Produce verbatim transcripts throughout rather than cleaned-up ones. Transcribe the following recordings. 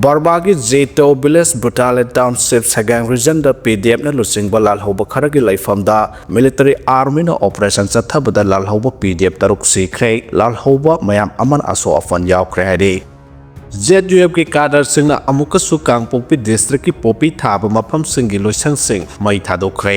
ꯕꯔꯃꯥꯒꯤ ꯖꯦꯇꯣ ꯚꯤꯂꯦꯖ ꯕ꯭ꯔꯨꯇꯥꯂꯦ ꯇꯥꯎꯟꯁꯤꯞ ꯁꯒꯥꯡ ꯔꯤꯖꯟꯗ ꯄꯤ ꯗꯤ ꯑꯦꯐꯅ ꯂꯨꯆꯤꯡꯕ ꯂꯥꯜꯍꯧꯕ ꯈꯔꯒꯤ ꯂꯩꯐꯝꯗ ꯃꯤꯂꯤꯇꯔꯤ ꯑꯥꯔꯃꯤꯅ ꯑꯣꯄꯔꯦꯁꯟ ꯆꯠꯊꯕꯗ ꯂꯥꯜꯍꯧꯕ ꯄꯤ ꯗꯤ ꯑꯦꯐ ꯇꯔꯨꯛ ꯁꯤꯈ꯭ꯔꯦ꯫ ꯂꯥꯜꯍꯧꯕ ꯃꯌꯥꯝ ꯑꯃꯅ ꯑꯁꯣꯛ ꯑꯄꯟ ꯌꯥꯎꯈ꯭ꯔꯦ ꯍꯥꯏꯔꯤ꯫ ꯖꯦꯠ ꯌꯨ ꯑꯦꯐꯀꯤ ꯀꯥꯗꯔꯁꯤꯡꯅ ꯑꯃꯨꯛꯀꯁꯨ ꯀꯥꯡꯄꯣꯛꯄꯤ ꯗꯤꯁꯇ꯭ꯔꯤꯛꯀꯤ ꯄꯣꯄꯤ ꯊꯥꯕ ꯃꯐꯝꯁꯤꯡꯒꯤ ꯂꯣꯏꯁꯪꯁꯤꯡ ꯃꯩ ꯊꯥꯗꯣꯛꯈ꯭ꯔꯦ꯫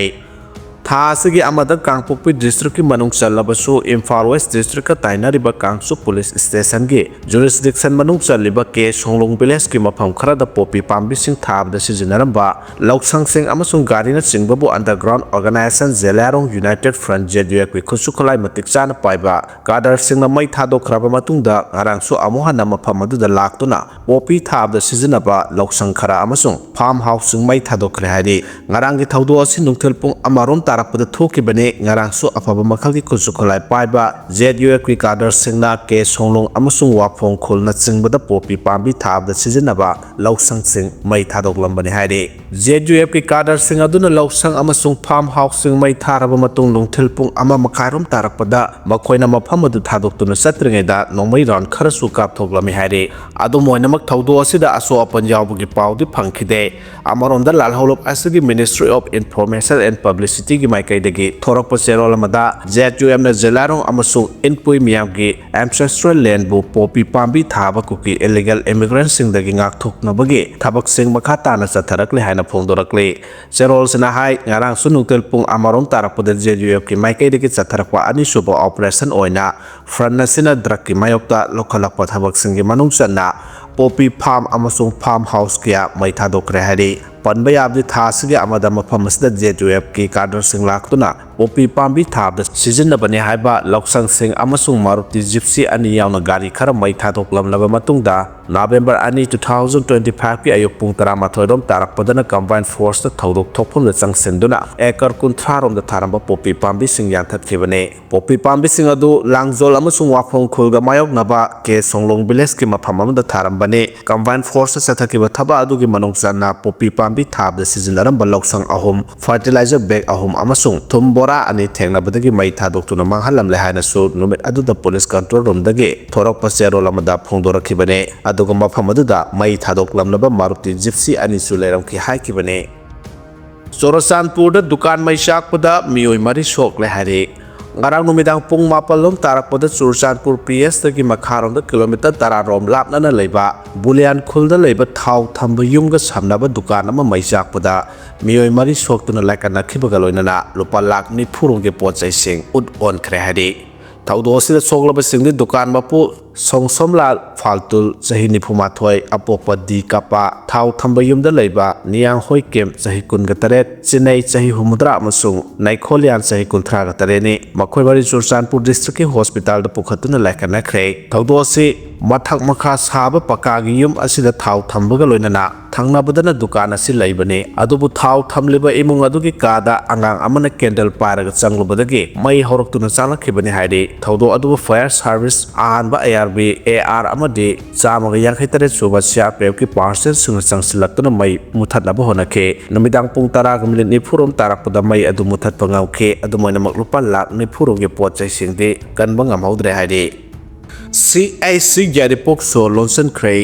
ꯊꯥ ꯑꯁꯤꯒꯤ ꯑꯃꯗ ꯀꯥꯡꯄꯣꯛꯄꯤ ꯗꯤꯁꯇ꯭ꯔꯤꯛꯀꯤ ꯃꯅꯨꯡ ꯆꯜꯂꯕꯁꯨ Imphal west ꯗꯤꯁꯇ꯭ꯔꯤꯛꯀ ꯇꯥꯏꯅꯔꯤꯕ Kangchup police ꯁ꯭ꯇꯦꯁꯟꯒꯤ jurisdiction ꯃꯅꯨꯡ ꯆꯜꯂꯤꯕ ꯀꯦ ꯁꯣꯡꯂꯣꯡ ꯚꯤꯂꯦꯖꯀꯤ ꯃꯐꯝ ꯈꯔꯗ ꯄꯣꯄꯤ ꯄꯥꯝꯕꯤꯁꯤꯡ ꯊꯥꯕꯗ ꯁꯤꯖꯤꯟꯅꯔꯝꯕ ꯂꯧꯁꯪꯁꯤꯡ ꯑꯃꯁꯨꯡ ꯒꯥꯔꯤꯅꯆꯤꯡꯕꯕꯨ underground organisation Zeliangrong united front, Z U ꯑꯦꯐꯀꯤ ꯈꯨꯠꯁꯨ ꯈꯨꯠꯂꯥꯏ ꯃꯇꯤꯛ ꯆꯥꯅ ꯄꯥꯏꯕ ꯀꯥꯗꯔꯁꯤꯡꯅ ꯃꯩ ꯊꯥꯗꯣꯛꯈ꯭ꯔꯕ ꯃꯇꯨꯡꯗ ꯉꯔꯥꯡꯁꯨ ꯑꯃꯨꯛ ꯍꯟꯅ ꯃꯐꯝ ꯑꯗꯨꯗ ꯂꯥꯛꯇꯨꯅ ꯄꯣꯄꯤ ꯊꯥꯕꯗ ꯁꯤꯖꯤꯟꯅꯕ ꯂꯧꯁꯪ ꯈꯔ ꯑꯃꯁꯨꯡ ꯐꯥꯔꯝ ꯍꯥꯎꯁꯁꯤꯡ ꯃꯩ ꯊꯥꯗꯣꯛꯈ꯭ꯔꯦ ꯍꯥꯏꯔꯤ꯫ ꯉꯔꯥꯡꯒꯤ ꯊꯧꯗꯣꯛ ꯑꯁꯤ ꯅꯨꯡꯊꯤꯜ ꯄꯨꯡ ꯑꯃꯔꯣꯝ ꯇꯥꯔꯛꯄꯗ ꯊꯣꯛꯈꯤꯕꯅꯤ꯫ ꯉꯔꯥꯡꯁꯨ ꯑꯐꯕ ꯃꯈꯜꯒꯤ ꯈꯨꯠꯁꯨ ꯈꯨꯠꯂꯥꯏ ꯄꯥꯏꯕ ꯖꯦꯠ ꯌꯨ ꯑꯦꯐꯀꯤ ꯀꯥꯗꯔꯁꯤꯡꯅ ꯀꯦ ꯁꯣꯡꯂꯣꯡ ꯑꯃꯁꯨꯡ ꯋꯥꯐꯣꯡ ꯈꯨꯜꯅꯆꯤꯡꯕꯗ ꯄꯣꯄꯤ ꯄꯥꯝꯕꯤ ꯊꯥꯕꯗ ꯁꯤꯖꯤꯟꯅꯕ ꯂꯧꯁꯪꯁꯤꯡ ꯃꯩ ꯊꯥꯗꯣꯛꯂꯝꯕꯅꯤ ꯍꯥꯏꯔꯤ꯫ ꯖꯦꯠ ꯌꯨ ꯑꯦꯐꯀꯤ ꯀꯥꯗꯔꯁꯤꯡ ꯑꯗꯨꯅ ꯂꯧꯁꯪ ꯑꯃꯁꯨꯡ ꯐꯥꯔꯝ ꯍꯥꯎꯁꯁꯤꯡ ꯃꯩ ꯊꯥꯔꯕ ꯃꯇꯨꯡ ꯅꯨꯡꯊꯤꯜ ꯄꯨꯡ ꯑꯃ ꯃꯈꯥꯏꯔꯣꯝ ꯇꯥꯔꯛꯄꯗ ꯃꯈꯣꯏꯅ ꯃꯐꯝ ꯑꯗꯨ ꯊꯥꯗꯣꯛꯇꯨꯅ ꯆꯠꯇ꯭ꯔꯤꯉꯩꯗ ꯅꯣꯡꯃꯩ ꯔꯥꯎꯟ ꯈꯔꯁꯨ ꯀꯥꯞꯊꯣꯛꯂꯝꯃꯤ ꯍꯥꯏꯔꯤ꯫ ꯑꯗꯨꯝ ꯑꯣꯏꯅꯃꯛ ꯊꯧꯗꯣꯛ ꯑꯁꯤꯗ ꯑꯁꯣꯛ ꯑꯄꯟ ꯌꯥꯎꯕꯒꯤ ꯄꯥꯎꯗꯤ ꯐꯪꯈꯤꯗꯦ꯫ ꯑꯃꯔꯣꯝꯗ ꯂꯥꯜꯍꯧꯂꯨꯞ ꯑꯁꯤꯒꯤ Ministry of Information and Publicityꯒꯤ ꯃꯥꯏꯀꯩꯗꯒꯤ ꯊꯣꯔꯛꯄ ꯆꯦꯔꯣꯜ ꯑꯃꯗ ꯖꯦꯠ ꯌꯨ ꯑꯦꯐꯅ ꯖꯦꯂꯤꯌꯥꯡꯔꯣꯡ ꯑꯃꯁꯨꯡ ꯏꯟꯄꯨꯏ ꯃꯤꯌꯥꯝꯒꯤ ancestral landꯕꯨ ꯄꯣꯄꯤ ꯄꯥꯝꯕꯤ ꯊꯥꯕ ꯀꯨꯀꯤ illegal immigrantꯁꯤꯡꯗꯒꯤ ꯉꯥꯛꯊꯣꯛꯅꯕꯒꯤ ꯊꯕꯛꯁꯤꯡ ꯃꯈꯥ ꯇꯥꯅ ꯆꯠꯊꯔꯛꯂꯤ ꯍꯥꯏꯅ ꯐꯣꯡꯗꯣꯔꯛꯂꯤ꯫ ꯆꯦꯔꯣꯜꯁꯤꯅ ꯍꯥꯏ, ꯉꯔꯥꯡꯁꯨ ꯅꯨꯡꯊꯤꯜ ꯄꯨꯡ ꯑꯃꯔꯣꯝ ꯇꯥꯔꯛꯄꯗ ꯖꯦꯠ ꯌꯨ ꯑꯦꯐꯀꯤ ꯃꯥꯏꯀꯩꯗꯒꯤ ꯆꯠꯊꯔꯛꯄ ꯑꯅꯤꯁꯨꯕ ꯑꯣꯄꯔꯦꯁꯟ ꯑꯣꯏꯅ ꯐ꯭ꯔꯟꯠ ꯑꯁꯤꯅ ꯗ꯭ꯔꯒꯀꯤ ꯃꯥꯌꯣꯛꯇ ꯂꯧꯈꯠꯂꯛꯄ ꯊꯕꯛꯁꯤꯡꯒꯤ ꯃꯅꯨꯡ ꯆꯟꯅ ꯄꯣꯄꯤ ꯐꯥꯔꯝ ꯑꯃꯁꯨꯡ ꯐꯥꯔꯝ ꯍꯥꯎꯁ ꯀꯌꯥ ꯃꯩ ꯊꯥꯗꯣꯛꯈ꯭ꯔꯦ ꯍꯥꯏꯔꯤ꯫ ꯄꯟꯕ ꯌꯥꯕꯗꯤ ꯊꯥ ꯑꯁꯤꯒꯤ ꯑꯃꯗ ꯃꯐꯝ ꯑꯁꯤꯗ ꯖꯦꯠ ꯌꯨ ꯑꯦꯐꯀꯤ ꯀꯥꯗꯔꯁꯤꯡ ꯂꯥꯛꯇꯨꯅ ꯄꯣꯄꯤ ꯄꯥꯝꯕꯤ ꯊꯥꯕꯗ ꯁꯤꯖꯤꯟꯅꯕꯅꯤ ꯍꯥꯏꯕ ꯂꯧꯁꯪꯁꯤꯡ ꯑꯃꯁꯨꯡ ꯃꯥꯔꯨꯇꯤ ꯖꯤꯞꯁꯤ ꯑꯅꯤ ꯌꯥꯎꯅ ꯒꯥꯔꯤ ꯈꯔ ꯃꯩ ꯊꯥꯗꯣꯛꯂꯝꯂꯕ ꯃꯇꯨꯡꯗ ꯅꯕꯦꯝꯕꯔ ꯑꯅꯤ, two thousand twenty fiveꯀꯤ ꯑꯌꯨꯛ ꯄꯨꯡ ꯇꯔꯥꯃꯥꯊꯣꯏ ꯔꯣꯝ ꯇꯥꯔꯛꯄꯗꯅ ꯀꯝꯕꯥꯏꯟ ꯐꯣꯔꯁꯇ ꯊꯧꯗꯣꯛ ꯊꯣꯛꯐꯝꯗ ꯆꯪꯁꯤꯟꯗꯨꯅ ꯑꯦꯀꯔ ꯀꯨꯟꯊ꯭ꯔꯥ ꯔꯣꯝꯗ ꯊꯥꯔꯝꯕ ꯄꯣꯄꯤ ꯄꯥꯝꯕꯤꯁꯤꯡ ꯌꯥꯟꯊꯠꯈꯤꯕꯅꯤ꯫ ꯄꯣꯄꯤ ꯄꯥꯝꯕꯤꯁꯤꯡ ꯑꯗꯨ ꯂꯥꯡꯖꯣꯜ ꯑꯃꯁꯨꯡ ꯋꯥꯐꯣꯡ ꯈꯨꯜꯒ ꯃꯥꯌꯣꯛꯅꯕ ꯀꯦ ꯁꯣꯡꯂꯣꯡ ꯚꯤꯂꯦꯖꯀꯤ ꯃꯐꯝ ꯑꯃꯗ ꯊꯥꯔꯝꯕꯅꯤ꯫ ꯀꯝꯕꯥꯏꯟ ꯐꯣꯔꯁꯇ ꯆꯠꯊꯈꯤꯕ ꯊꯕꯛ ꯑꯗꯨꯒꯤ ꯃꯅꯨꯡ ꯆꯟꯅ ꯄꯣꯄꯤ ꯄꯥꯝꯕꯤ ꯊꯥꯕꯗ ꯁꯤꯖꯤꯟꯅꯔꯝꯕ ꯂꯧꯁꯪ ꯑꯍꯨꯝ, ꯐꯔꯇꯤꯂꯥꯏꯖꯔ ꯕꯦꯒ ꯑꯍꯨꯝ ꯑꯃꯁꯨꯡ ꯊꯨꯝ ꯇꯔꯥ ꯑꯅꯤ ꯊꯦꯡꯅꯕꯗꯒꯤ ꯃꯩ ꯊꯥꯗꯣꯛꯇꯨꯅ ꯃꯥꯡꯍꯜꯂꯝꯂꯦ ꯍꯥꯏꯅꯁꯨ ꯅꯨꯃꯤꯠ ꯑꯗꯨꯗ ꯄꯨꯂꯤꯁ ꯀꯟꯇ꯭ꯔꯣꯜ ꯔꯨꯝꯗꯒꯤ ꯊꯣꯔꯛꯄ ꯆꯦꯔꯣꯜ ꯑꯃꯗ ꯐꯣꯡꯗꯣꯔꯛꯈꯤꯕꯅꯤ꯫ ꯑꯗꯨꯒ ꯃꯐꯝ ꯑꯗꯨꯗ ꯃꯩ ꯊꯥꯗꯣꯛꯂꯝꯂꯕ ꯃꯥꯔꯨꯇꯤ ꯖꯤꯞꯁꯤ ꯑꯅꯤꯁꯨ ꯂꯩꯔꯝꯈꯤ ꯍꯥꯏꯈꯤꯕꯅꯤ꯫ ꯆꯨꯔꯆꯥꯟꯄꯨꯔꯗ ꯗꯨꯀꯥꯟ ꯃꯩ ꯆꯥꯛꯄꯗ ꯃꯤꯑꯣꯏ ꯃꯔꯤ ꯁꯣꯛꯂꯦ ꯍꯥꯏꯔꯤ꯫ ꯉꯔꯥꯡ ꯅꯨꯃꯤꯗꯥꯡ ꯄꯨꯡ ꯃꯥꯄꯜ ꯂꯣꯝ ꯇꯥꯔꯛꯄꯗ ꯆꯨꯔꯆꯥꯟꯄꯨꯔ ꯄꯤ ꯑꯦꯁꯇꯒꯤ ꯃꯈꯥꯔꯣꯝꯗ ꯀꯤꯂꯣꯃꯤꯇꯔ ꯇꯔꯥ ꯔꯣꯝ ꯂꯥꯞꯅꯅ ꯂꯩꯕ ꯕꯨꯂꯤꯌꯥꯟ ꯈꯨꯜꯗ ꯂꯩꯕ ꯊꯥꯎ ꯊꯝꯕ ꯌꯨꯝꯒ ꯁꯝꯅꯕ ꯗꯨꯀꯥꯟ ꯑꯃ ꯃꯩ ꯆꯥꯛꯄꯗ ꯃꯤꯑꯣꯏ ꯃꯔꯤ ꯁꯣꯛꯇꯨꯅ ꯂꯥꯏꯀꯠꯅꯈꯤꯕꯒ ꯂꯣꯏꯅꯅ ꯂꯨꯄꯥ ꯂꯥꯈ ꯅꯤꯐꯨ ꯔꯣꯝꯒꯤ ꯄꯣꯠ ꯆꯩꯁꯤꯡ ꯎꯠ ꯑꯣꯟꯈ꯭ꯔꯦ ꯍꯥꯏꯔꯤ꯫ ꯊꯧꯗꯣꯛ ꯑꯁꯤꯗ ꯁꯣꯛꯂꯕꯁꯤꯡꯗꯤ ꯗꯨꯀꯥꯟ ꯃꯄꯨ ꯁꯣꯡꯁꯣꯝꯂꯥꯜ ꯐꯥꯜꯇꯨꯜ, ꯆꯍꯤ ꯅꯤꯐꯨ ꯃꯥꯊꯣꯏ, ꯑꯄꯣꯛꯄ ꯗꯤ ꯀꯥꯄꯥ, ꯊꯥꯎ ꯊꯝꯕ ꯌꯨꯝꯗ ꯂꯩꯕ ꯅꯤꯌꯥꯡꯍꯣꯏ ꯀꯦꯝ, ꯆꯍꯤ ꯀꯨꯟꯒ ꯇꯔꯦꯠ, ꯆꯤꯅꯩ, ꯆꯍꯤ ꯍꯨꯝꯐꯨꯇꯔꯥ, ꯑꯃꯁꯨꯡ ꯅꯥꯏꯈꯣꯂꯤꯌꯥꯟ, ꯆꯍꯤ ꯀꯨꯟꯊ꯭ꯔꯥꯒ ꯇꯔꯦꯠꯅꯤ꯫ ꯃꯈꯣꯏ ꯃꯔꯤ ꯆꯨꯔꯆꯥꯟꯄꯨꯔ ꯗꯤꯁꯇ꯭ꯔꯤꯛꯀꯤ ꯍꯣꯁꯄꯤꯇꯥꯜꯗ ꯄꯨꯈꯠꯇꯨꯅ ꯂꯥꯏꯀꯠꯅꯈ꯭ꯔꯦ꯫ ꯊꯧꯗꯣꯛ ꯑꯁꯤ ꯃꯊꯛ ꯃꯈꯥ ꯁꯥꯕ ꯄꯀꯥꯒꯤ ꯌꯨꯝ ꯑꯁꯤꯗ ꯊꯥꯎ ꯊꯝꯕꯒ ꯂꯣꯏꯅꯅ ꯊꯪꯅꯕꯗꯅ ꯗꯨꯀꯥꯟ ꯑꯁꯤ ꯂꯩꯕꯅꯤ꯫ ꯑꯗꯨꯕꯨ ꯊꯥꯎ ꯊꯝꯂꯤꯕ ꯏꯃꯨꯡ ꯑꯗꯨꯒꯤ ꯀꯥꯗ ꯑꯉꯥꯡ ꯑꯃꯅ ꯀꯦꯟꯗꯜ ꯄꯥꯏꯔꯒ ꯆꯪꯂꯨꯕꯗꯒꯤ ꯃꯩ ꯍꯧꯔꯛꯇꯨꯅ ꯆꯥꯛꯂꯛꯈꯤꯕꯅꯤ ꯍꯥꯏꯔꯤ꯫ ꯊꯧꯗꯣꯛ ꯑꯗꯨꯕꯨ ꯐꯥꯌꯔ ꯁꯥꯔꯚꯤꯁ ꯑꯍꯥꯟꯕ A R B, A R ꯑꯃꯗꯤ ꯆꯥꯝꯃꯒ ꯌꯥꯡꯈꯩ ꯇꯔꯦꯠ ꯁꯨꯕ ꯁꯤ ꯑꯥꯔ ꯄꯤ ꯑꯦꯐꯀꯤ ꯄꯥꯔꯁꯦꯜꯁꯤꯡꯅ ꯆꯪꯁꯤꯜꯂꯛꯇꯨꯅ ꯃꯩ ꯃꯨꯊꯠꯅꯕ ꯍꯣꯠꯅꯈꯤ꯫ ꯅꯨꯃꯤꯗꯥꯡ ꯄꯨꯡ ꯇꯔꯥꯒ ꯃꯤꯅꯤꯠ ꯅꯤꯐꯨ ꯔꯣꯝ ꯇꯥꯔꯛꯄꯗ ꯃꯩ ꯑꯗꯨ ꯃꯨꯊꯠꯄ ꯉꯝꯈꯤ꯫ ꯑꯗꯨꯝ ꯑꯣꯏꯅꯃꯛ ꯂꯨꯄꯥ ꯂꯥꯈ ꯅꯤꯐꯨ ꯔꯣꯝꯒꯤ ꯄꯣꯠ ꯆꯩꯁꯤꯡꯗꯤ ꯀꯟꯕ ꯉꯝꯍꯧꯗ꯭ꯔꯦ ꯍꯥꯏꯔꯤ꯫ ꯁꯤ ꯑꯩꯆ ꯁꯤ ꯌꯥꯏꯔꯤꯄꯣꯛꯁꯨ ꯂꯣꯟꯁꯤꯟꯈ꯭ꯔꯦ꯫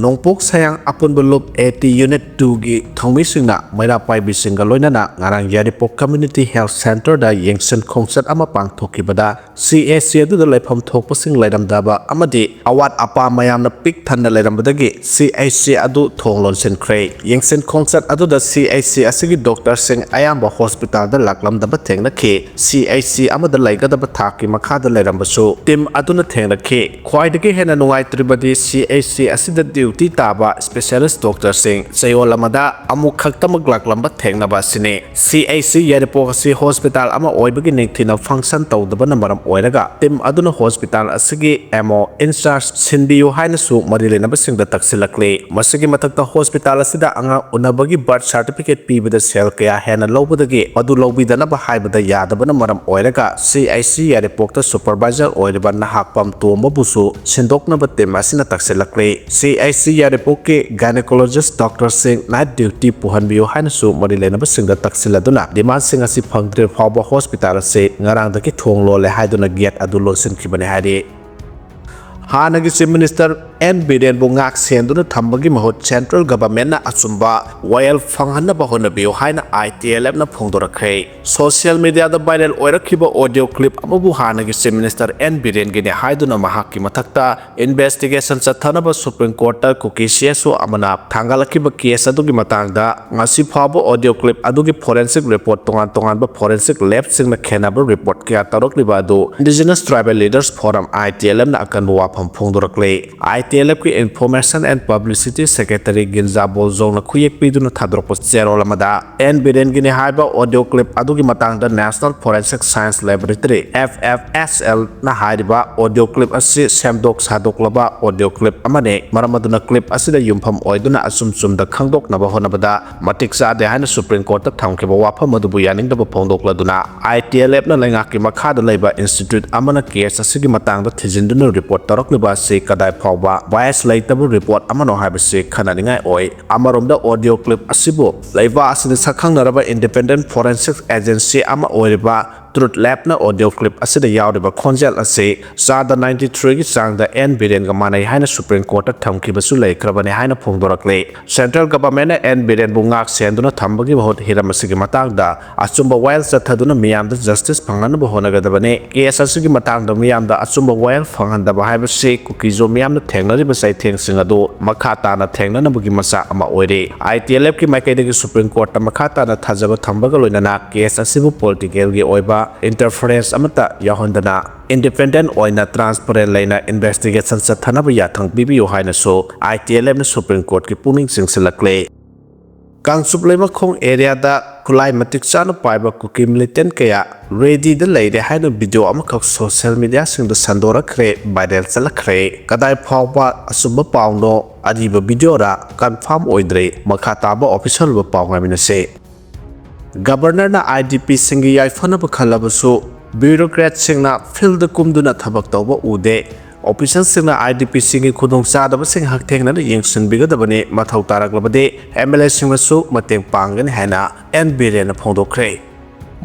ꯅꯣꯡꯄꯣꯛ ꯁꯌꯥꯡ ꯑꯄꯨꯟꯕ ꯂꯨꯞ ꯑꯦ ꯇꯤ ꯌꯨꯅꯤꯠ ꯇꯨꯒꯤ ꯊꯧꯃꯤꯁꯤꯡꯅ ꯃꯩꯔꯥ ꯄꯥꯏꯕꯤꯁꯤꯡꯒ ꯂꯣꯏꯅꯅ ꯉꯔꯥꯡ ꯌꯥꯏꯔꯤꯄꯣꯛ ꯀꯝꯃ꯭ꯌꯨꯅꯤꯇꯤ ꯍꯦꯜꯊ ꯁꯦꯟꯇꯔꯗ ꯌꯦꯡꯁꯤꯟ ꯈꯣꯡꯆꯠ ꯑꯃ ꯄꯥꯡꯊꯣꯛꯈꯤꯕꯗ ꯁꯤ ꯑꯩꯆ ꯁꯤ ꯑꯗꯨꯗ ꯂꯩꯐꯝ ꯊꯣꯛꯄꯁꯤꯡ ꯂꯩꯔꯝꯗꯕ ꯑꯃꯗꯤ ꯑꯋꯥꯠ ꯑꯄꯥ ꯃꯌꯥꯝꯅ ꯄꯤꯛ ꯊꯟꯅ ꯂꯩꯔꯝꯕꯗꯒꯤ ꯁꯤ ꯑꯩꯆ ꯁꯤ ꯑꯗꯨ ꯊꯣꯡ ꯂꯣꯟꯁꯤꯟꯈ꯭ꯔꯦ꯫ ꯌꯦꯡꯁꯤꯟ ꯈꯣꯡꯆꯠ ꯑꯗꯨꯗ ꯁꯤ ꯑꯩꯆ ꯁꯤ ꯑꯁꯤꯒꯤ ꯗꯣꯛꯇꯔꯁꯤꯡ ꯑꯌꯥꯝꯕ ꯍꯣꯁꯄꯤꯇꯥꯜꯗ ꯂꯥꯛꯂꯝꯗꯕ ꯊꯦꯡꯅꯈꯤ꯫ ꯁꯤ ꯑꯩꯆ ꯁꯤ ꯑꯃꯗ ꯂꯩꯒꯗꯕ ꯊꯥꯛꯀꯤ ꯃꯈꯥꯗ ꯂꯩꯔꯝꯕꯁꯨ ꯇꯤꯝ ꯑꯗꯨꯅ ꯊꯦꯡꯅꯈꯤ꯫ ꯈ꯭ꯋꯥꯏꯗꯒꯤ ꯍꯦꯟꯅ ꯅꯨꯡꯉꯥꯏꯇ꯭ꯔꯤꯕꯗꯤ ꯁꯤ ꯑꯩꯆ ꯁꯤ ꯑꯁꯤꯗ ꯗ꯭ꯌꯨꯇꯤ ꯇꯥꯕ ꯁ꯭ꯄꯦꯁꯤꯌꯦꯂꯤꯁ꯭ꯠ ꯗꯣꯛꯇꯔꯁꯤꯡ ꯆꯌꯣꯜ ꯑꯃꯗ ꯑꯃꯨꯛ ꯈꯛꯇꯃꯛ ꯂꯥꯛꯂꯝꯕ ꯊꯦꯡꯅꯕ ꯑꯁꯤꯅꯤ꯫ ꯁꯤ ꯑꯩꯆ ꯁꯤ ꯌꯥꯏꯔꯤꯄꯣꯛ ꯑꯁꯤ ꯍꯣꯁꯄꯤꯇꯥꯜ ꯑꯃ ꯑꯣꯏꯕꯒꯤ ꯅꯤꯡꯊꯤꯅ ꯐꯪꯁꯟ ꯇꯧꯗꯕꯅ ꯃꯔꯝ ꯑꯣꯏꯔꯒ ꯇꯤꯝ ꯑꯗꯨꯅ ꯍꯣꯁꯄꯤꯇꯥꯜ ꯑꯁꯤꯒꯤ ꯑꯦꯝ ꯑꯣ, ꯏꯟꯆꯥꯔꯖ ꯁꯤꯟꯕꯤꯌꯨ ꯍꯥꯏꯅꯁꯨ ꯃꯔꯤ ꯂꯩꯅꯕꯁꯤꯡꯗ ꯇꯛꯁꯤꯜꯂꯛꯂꯤ꯫ ꯃꯁꯤꯒꯤ ꯃꯊꯛꯇ ꯍꯣꯁꯄꯤꯇꯥꯜ ꯑꯁꯤꯗ ꯑꯉꯥꯡ ꯎꯅꯕꯒꯤ ꯕꯥꯔꯊ ꯁꯥꯔꯇꯤꯐꯤꯀꯦꯠ ꯄꯤꯕꯗ ꯁꯦꯜ ꯀꯌꯥ ꯍꯦꯟꯅ ꯂꯧꯕꯗꯒꯤ ꯃꯗꯨ ꯂꯧꯕꯤꯗꯅꯕ ꯍꯥꯏꯕꯗ ꯌꯥꯗꯕꯅ ꯃꯔꯝ ꯑꯣꯏꯔꯒ ꯁꯤ ꯑꯩꯆ ꯁꯤ ꯌꯥꯏꯔꯤꯄꯣꯛꯇ ꯁꯨꯄꯔꯚꯥꯏꯖꯔ ꯑꯣꯏꯔꯤꯕ ꯅꯍꯥꯛꯄꯝ ꯇꯣꯝꯕꯕꯨꯁꯨ ꯁꯤꯟꯗꯣꯛꯅꯕ ꯇꯤꯝ ꯑꯁꯤꯅ ꯇꯛꯁꯤꯜꯂꯛꯂꯤ꯫ ꯁꯤ ꯑꯁꯤ ꯌꯥꯏꯔꯤꯄꯣꯛꯀꯤ ꯒꯥꯏꯅꯣꯀꯣꯂꯣꯖꯤꯁ ꯗꯣꯛꯇꯔꯁꯤꯡ ꯅꯥꯏꯠ ꯗ꯭ꯌꯨꯇꯤ ꯄꯨꯍꯟꯕꯤꯌꯨ ꯍꯥꯏꯅꯁꯨ ꯃꯔꯤ ꯂꯩꯅꯕꯁꯤꯡꯗ ꯇꯛꯁꯤꯜꯂꯗꯨꯅ ꯗꯤꯃꯥꯟꯁꯤꯡ ꯑꯁꯤ ꯐꯪꯗ꯭ꯔꯤꯕ ꯐꯥꯎꯕ ꯍꯣꯁꯄꯤꯇꯥꯜ ꯑꯁꯤ ꯉꯔꯥꯡꯗꯒꯤ ꯊꯣꯡ ꯂꯣꯜꯂꯦ ꯍꯥꯏꯗꯨꯅ ꯒꯦꯠ ꯑꯗꯨ ꯂꯣꯟꯁꯤꯟꯈꯤꯕꯅꯤ ꯍꯥꯏꯔꯤ꯫ ꯍꯥꯟꯅꯒꯤ ꯆꯤꯐ ꯃꯤꯅꯤꯁꯇꯔ ꯑꯦꯟ ꯕꯤꯔꯦꯟꯕꯨ ꯉꯥꯛ ꯁꯦꯟꯗꯨꯅ ꯊꯝꯕꯒꯤ ꯃꯍꯨꯠ ꯁꯦꯟꯇ꯭ꯔꯦꯜ ꯒꯚꯔꯟꯃꯦꯟꯠꯅ ꯑꯆꯨꯝꯕ ꯋꯥꯌꯦꯜ ꯐꯪꯍꯟꯅꯕ ꯍꯣꯠꯅꯕꯤꯌꯨ ꯍꯥꯏꯅ ꯑꯥꯏ ꯇꯤ ꯑꯦꯜ ꯑꯦꯐꯅ ꯐꯣꯡꯗꯣꯔꯛꯈ꯭ꯔꯦ꯫ ꯁꯣꯁꯤꯌꯦꯜ ꯃꯤꯗꯤꯌꯥꯗ ꯚꯥꯏꯔꯦꯜ ꯑꯣꯏꯔꯛꯈꯤꯕ ꯑꯣꯗꯤꯑꯣ ꯀ꯭ꯂꯤꯞ ꯑꯃꯕꯨ ꯍꯥꯟꯅꯒꯤ ꯆꯤꯐ ꯃꯤꯅꯤꯁꯇꯔ ꯑꯦꯟ ꯕꯤꯔꯦꯟꯒꯤꯅꯤ ꯍꯥꯏꯗꯨꯅ ꯃꯍꯥꯛꯀꯤ ꯃꯊꯛꯇ ꯏꯟꯚꯦꯁꯇꯤꯒꯦꯁꯟ ꯆꯠꯊꯅꯕ ꯁꯨꯄ꯭ꯔꯤꯝ ꯀꯣꯔꯠꯇ ꯀꯨꯀꯤ ꯁꯤ ꯑꯦꯁ ꯑꯣ ꯑꯃꯅ ꯊꯥꯡꯒꯠꯂꯛꯈꯤꯕ ꯀꯦꯁ ꯑꯗꯨꯒꯤ ꯃꯇꯥꯡꯗ ꯉꯁꯤ ꯐꯥꯎꯕ ꯑꯣꯗꯤꯑꯣ ꯀ꯭ꯂꯤꯞ ꯑꯗꯨꯒꯤ ꯐꯣꯔꯦꯟꯁꯤꯛ ꯔꯤꯄꯣꯔꯠ ꯇꯣꯉꯥꯟ ꯇꯣꯉꯥꯟꯕ ꯐꯣꯔꯦꯟꯁꯤꯛ ꯂꯦꯕꯁꯤꯡꯅ ꯈꯦꯟꯅꯕ ꯔꯤꯄꯣꯔꯠ ꯀꯌꯥ ꯇꯧꯔꯛꯂꯤꯕ ꯑꯗꯨ indigenous tribal leaders forum, I T L ꯑꯦꯐꯅ ꯑꯀꯟꯕ ꯋꯥꯐꯝ ꯐꯣꯡꯗꯣꯔꯛꯂꯤ꯫ ꯑꯥꯏ ꯇꯤ ꯑꯦꯜ ꯑꯦꯐꯀꯤ information and publicity secretary Ginza ꯕꯣꯜꯖꯣꯡꯅ ꯈꯨꯌꯦꯛ ꯄꯤꯗꯨꯅ ꯊꯥꯗꯣꯔꯛꯄ ꯆꯦꯔꯣꯜ ꯑꯃꯗ, ꯑꯦꯟ ꯕꯤꯔꯦꯟꯒꯤꯅꯤ ꯍꯥꯏꯕ ꯑꯣꯗꯤꯑꯣ ꯀ꯭ꯂꯤꯞ ꯑꯗꯨꯒꯤ ꯃꯇꯥꯡꯗ national forensic science laboratory, F F S ꯑꯦꯜꯅ ꯍꯥꯏꯔꯤꯕ ꯑꯣꯗꯤꯑꯣ ꯀ꯭ꯂꯤꯞ ꯑꯁꯤ ꯁꯦꯝꯗꯣꯛ ꯁꯥꯗꯣꯛꯂꯕ ꯑꯣꯗꯤꯑꯣ ꯀ꯭ꯂꯤꯞ ꯑꯃꯅꯤ꯫ ꯃꯔꯝ ꯑꯗꯨꯅ ꯀ꯭ꯂꯤꯞ ꯑꯁꯤꯗ ꯌꯨꯝꯐꯝ ꯑꯣꯏꯗꯨꯅ ꯑꯆꯨꯝ ꯆꯨꯝꯗ ꯈꯪꯗꯣꯛꯅꯕ ꯍꯣꯠꯅꯕꯗ ꯃꯇꯤꯛ ꯆꯥꯗꯦ ꯍꯥꯏꯅ ꯁꯨꯄ꯭ꯔꯤꯝ ꯀꯣꯔꯠꯇ ꯊꯝꯈꯤꯕ ꯋꯥꯐꯝ ꯑꯗꯨꯕꯨ ꯌꯥꯅꯤꯡꯗꯕ ꯐꯣꯡꯗꯣꯛꯂꯗꯨꯅ, ꯑꯥꯏ ꯇꯤ ꯑꯦꯜ ꯑꯦꯐꯅ ꯂꯩꯉꯥꯛꯀꯤ ꯃꯈꯥꯗ ꯂꯩꯕ ꯏꯟꯁꯇꯤꯇ꯭ꯌꯨꯠ ꯑꯃꯅ ꯀꯦꯁ ꯑꯁꯤꯒꯤ ꯃꯇꯥꯡꯗ ꯊꯤꯖꯤꯟꯗꯨꯅ ꯔꯤꯄꯣꯔꯠ ꯇꯧꯔꯛꯂꯤꯕ ꯑꯁꯤ ꯀꯗꯥꯏ ꯐꯥꯎꯕ ꯕꯥꯏꯁ ꯂꯩꯇꯕ ꯔꯤꯄꯣꯔꯠ ꯑꯃꯅꯣ ꯍꯥꯏꯕꯁꯤ ꯈꯟꯅꯅꯤꯡꯉꯥꯏ ꯑꯣꯏ꯫ ꯑꯃꯔꯣꯝꯗ ꯑꯣꯗꯤꯑꯣ ꯀ꯭ꯂꯤꯞ ꯑꯁꯤꯕꯨ ꯂꯩꯕꯥꯛ ꯑꯁꯤꯗ ꯁꯛꯈꯪꯅꯔꯕ ꯏꯟꯗꯤꯄꯦꯟꯗꯦꯟꯠ ꯐꯣꯔꯦꯟꯁꯤꯛ ꯑꯦꯖꯦꯟꯁꯤ ꯑꯃ ꯑꯣꯏꯔꯤꯕ ꯇ꯭ꯔꯨꯠ ꯂꯦꯕꯅ ꯑꯣꯗꯤꯑꯣ ꯀ꯭ꯂꯤꯞ ꯑꯁꯤꯗ ꯌꯥꯎꯔꯤꯕ ꯈꯣꯟꯖꯦꯜ ꯑꯁꯤ ꯆꯥꯗ ꯅꯥꯏꯟꯇꯤ ꯊ꯭ꯔꯤꯒꯤ ꯆꯥꯡꯗ ꯑꯦꯟ ꯕꯤꯔꯦꯟꯒ ꯃꯥꯟꯅꯩ ꯍꯥꯏꯅ ꯁꯨꯄ꯭ꯔꯤꯝ ꯀꯣꯔꯠꯇ ꯊꯝꯈꯤꯕꯁꯨ ꯂꯩꯈ꯭ꯔꯕꯅꯤ ꯍꯥꯏꯅ ꯐꯣꯡꯗꯣꯔꯛꯂꯤ꯫ ꯁꯦꯟꯇ꯭ꯔꯦꯜ ꯒꯚꯔꯟꯃꯦꯟꯠꯅ ꯑꯦꯟ ꯕꯤꯔꯦꯟꯕꯨ ꯉꯥꯛ ꯁꯦꯟꯗꯨꯅ ꯊꯝꯕꯒꯤ ꯃꯍꯨꯠ ꯍꯤꯔꯝ ꯑꯁꯤꯒꯤ ꯃꯇꯥꯡꯗ ꯑꯆꯨꯝꯕ ꯋꯥꯌꯦꯜ ꯆꯠꯊꯗꯨꯅ ꯃꯤꯌꯥꯝꯗ ꯖꯁꯇꯤꯁ ꯐꯪꯍꯟꯅꯕ ꯍꯣꯠꯅꯒꯗꯕꯅꯤ꯫ ꯀꯦꯁ ꯑꯁꯤꯒꯤ ꯃꯇꯥꯡꯗ ꯃꯤꯌꯥꯝꯗ ꯑꯆꯨꯝꯕ ꯋꯥꯌꯦꯜ ꯐꯪꯍꯟꯗꯕ ꯍꯥꯏꯕꯁꯤ ꯀꯨꯀꯤꯖꯣ ꯃꯤꯌꯥꯝꯅ ꯊꯦꯡꯅꯔꯤꯕ ꯆꯩꯊꯦꯡꯁꯤꯡ ꯑꯗꯨ ꯃꯈꯥ ꯇꯥꯅ ꯊꯦꯡꯅꯅꯕꯒꯤ ꯃꯆꯥꯛ ꯑꯃ ꯑꯣꯏꯔꯤ꯫ ꯑꯥꯏ ꯇꯤ ꯑꯦꯜ ꯑꯦꯐꯀꯤ ꯃꯥꯏꯀꯩꯗꯒꯤ ꯁꯨꯄ꯭ꯔꯤꯝ ꯀꯣꯔꯠꯇ ꯃꯈꯥ ꯇꯥꯅ ꯊꯥꯖꯕ ꯊꯝꯕꯒ ꯂꯣꯏꯅꯅ ꯀꯦꯁ ꯑꯁꯤꯕꯨ ꯄꯣꯂꯤꯇꯤꯀꯦꯜꯒꯤ ꯑꯣꯏꯕ ꯏꯟꯇꯔꯐꯔꯦꯟꯁ ꯑꯃꯠꯇ ꯌꯥꯎꯍꯟꯗꯅ ꯏꯟꯗꯤꯄꯦꯟꯗꯦꯟꯠ ꯑꯣꯏꯅ ꯇ꯭ꯔꯥꯟꯁꯄꯔꯦꯟꯠ ꯂꯩꯅ ꯏꯟꯚꯦꯁꯇꯤꯒꯦꯁꯟ ꯆꯠꯊꯅꯕ ꯌꯥꯊꯪ ꯄꯤꯕꯤꯌꯨ ꯍꯥꯏꯅꯁꯨ ꯑꯥꯏ ꯇꯤ ꯑꯦꯜ ꯑꯦꯐꯅ ꯁꯨꯄ꯭ꯔꯤꯝ ꯀꯣꯔꯠꯀꯤ ꯄꯨꯛꯅꯤꯡ ꯆꯤꯡꯁꯤꯜꯂꯛꯂꯦ꯫ ꯀꯥꯡꯆꯨꯞ ꯂꯩꯃꯈꯣꯡ ꯑꯦꯔꯤꯌꯥꯗ ꯈꯨꯠꯂꯥꯏ ꯃꯇꯤꯛ ꯆꯥꯅ ꯄꯥꯏꯕ ꯀꯨꯀꯤ ꯃꯤꯂꯤꯇꯦꯟꯠ ꯀꯌꯥ ꯔꯦꯗꯤꯗ ꯂꯩꯔꯦ ꯍꯥꯏꯅ ꯚꯤꯗꯤꯑꯣ ꯑꯃꯈꯛ ꯁꯣꯁꯤꯌꯦꯜ ꯃꯤꯗꯤꯌꯥꯁꯤꯡꯗ ꯁꯟꯗꯣꯔꯛꯈ꯭ꯔꯦ, ꯚꯥꯏꯔꯦꯜ ꯆꯠꯂꯛꯈ꯭ꯔꯦ꯫ ꯀꯗꯥꯏ ꯐꯥꯎꯕ ꯑꯆꯨꯝꯕ ꯄꯥꯎꯅꯣ, ꯑꯔꯤꯕ ꯚꯤꯗꯤꯑꯣꯔ, ꯀꯟꯐꯥꯔꯝ ꯑꯣꯏꯗ꯭ꯔꯤ꯫ ꯃꯈꯥ ꯇꯥꯕ ꯑꯣꯐꯤꯁꯤꯌꯦꯜ ꯑꯣꯏꯕ ꯄꯥꯎ ꯉꯥꯏꯃꯤꯟꯅꯁꯤ꯫ ꯒꯕꯔꯅꯔꯅ ꯑꯥꯏ ꯗꯤ ꯄꯤꯁꯤꯡꯒꯤ ꯌꯥꯏꯐꯅꯕ ꯈꯜꯂꯕꯁꯨ ꯕ꯭ꯌꯨꯔꯣꯀ꯭ꯔꯦꯠꯁꯤꯡꯅ ꯐꯤꯜꯗ ꯀꯨꯝꯗꯨꯅ ꯊꯕꯛ ꯇꯧꯕ ꯎꯗꯦ꯫ ꯑꯣꯐꯤꯁꯤꯌꯦꯜꯁꯤꯡꯅ ꯑꯥꯏ ꯗꯤ ꯄꯤꯁꯤꯡꯒꯤ ꯈꯨꯗꯣꯡꯆꯥꯗꯕꯁꯤꯡ ꯍꯛꯊꯦꯡꯅꯅ ꯌꯦꯡꯁꯤꯟꯕꯤꯒꯗꯕꯅꯤ, ꯃꯊꯧ ꯇꯥꯔꯛꯂꯕꯗꯤ ꯑꯦꯝ ꯑꯦꯜ ꯑꯦꯁꯤꯡꯅꯁꯨ ꯃꯇꯦꯡ ꯄꯥꯡꯒꯅꯤ ꯍꯥꯏꯅ ꯑꯦꯟ ꯕꯤꯔꯦꯟꯅ ꯐꯣꯡꯗꯣꯛꯈ꯭ꯔꯦ꯫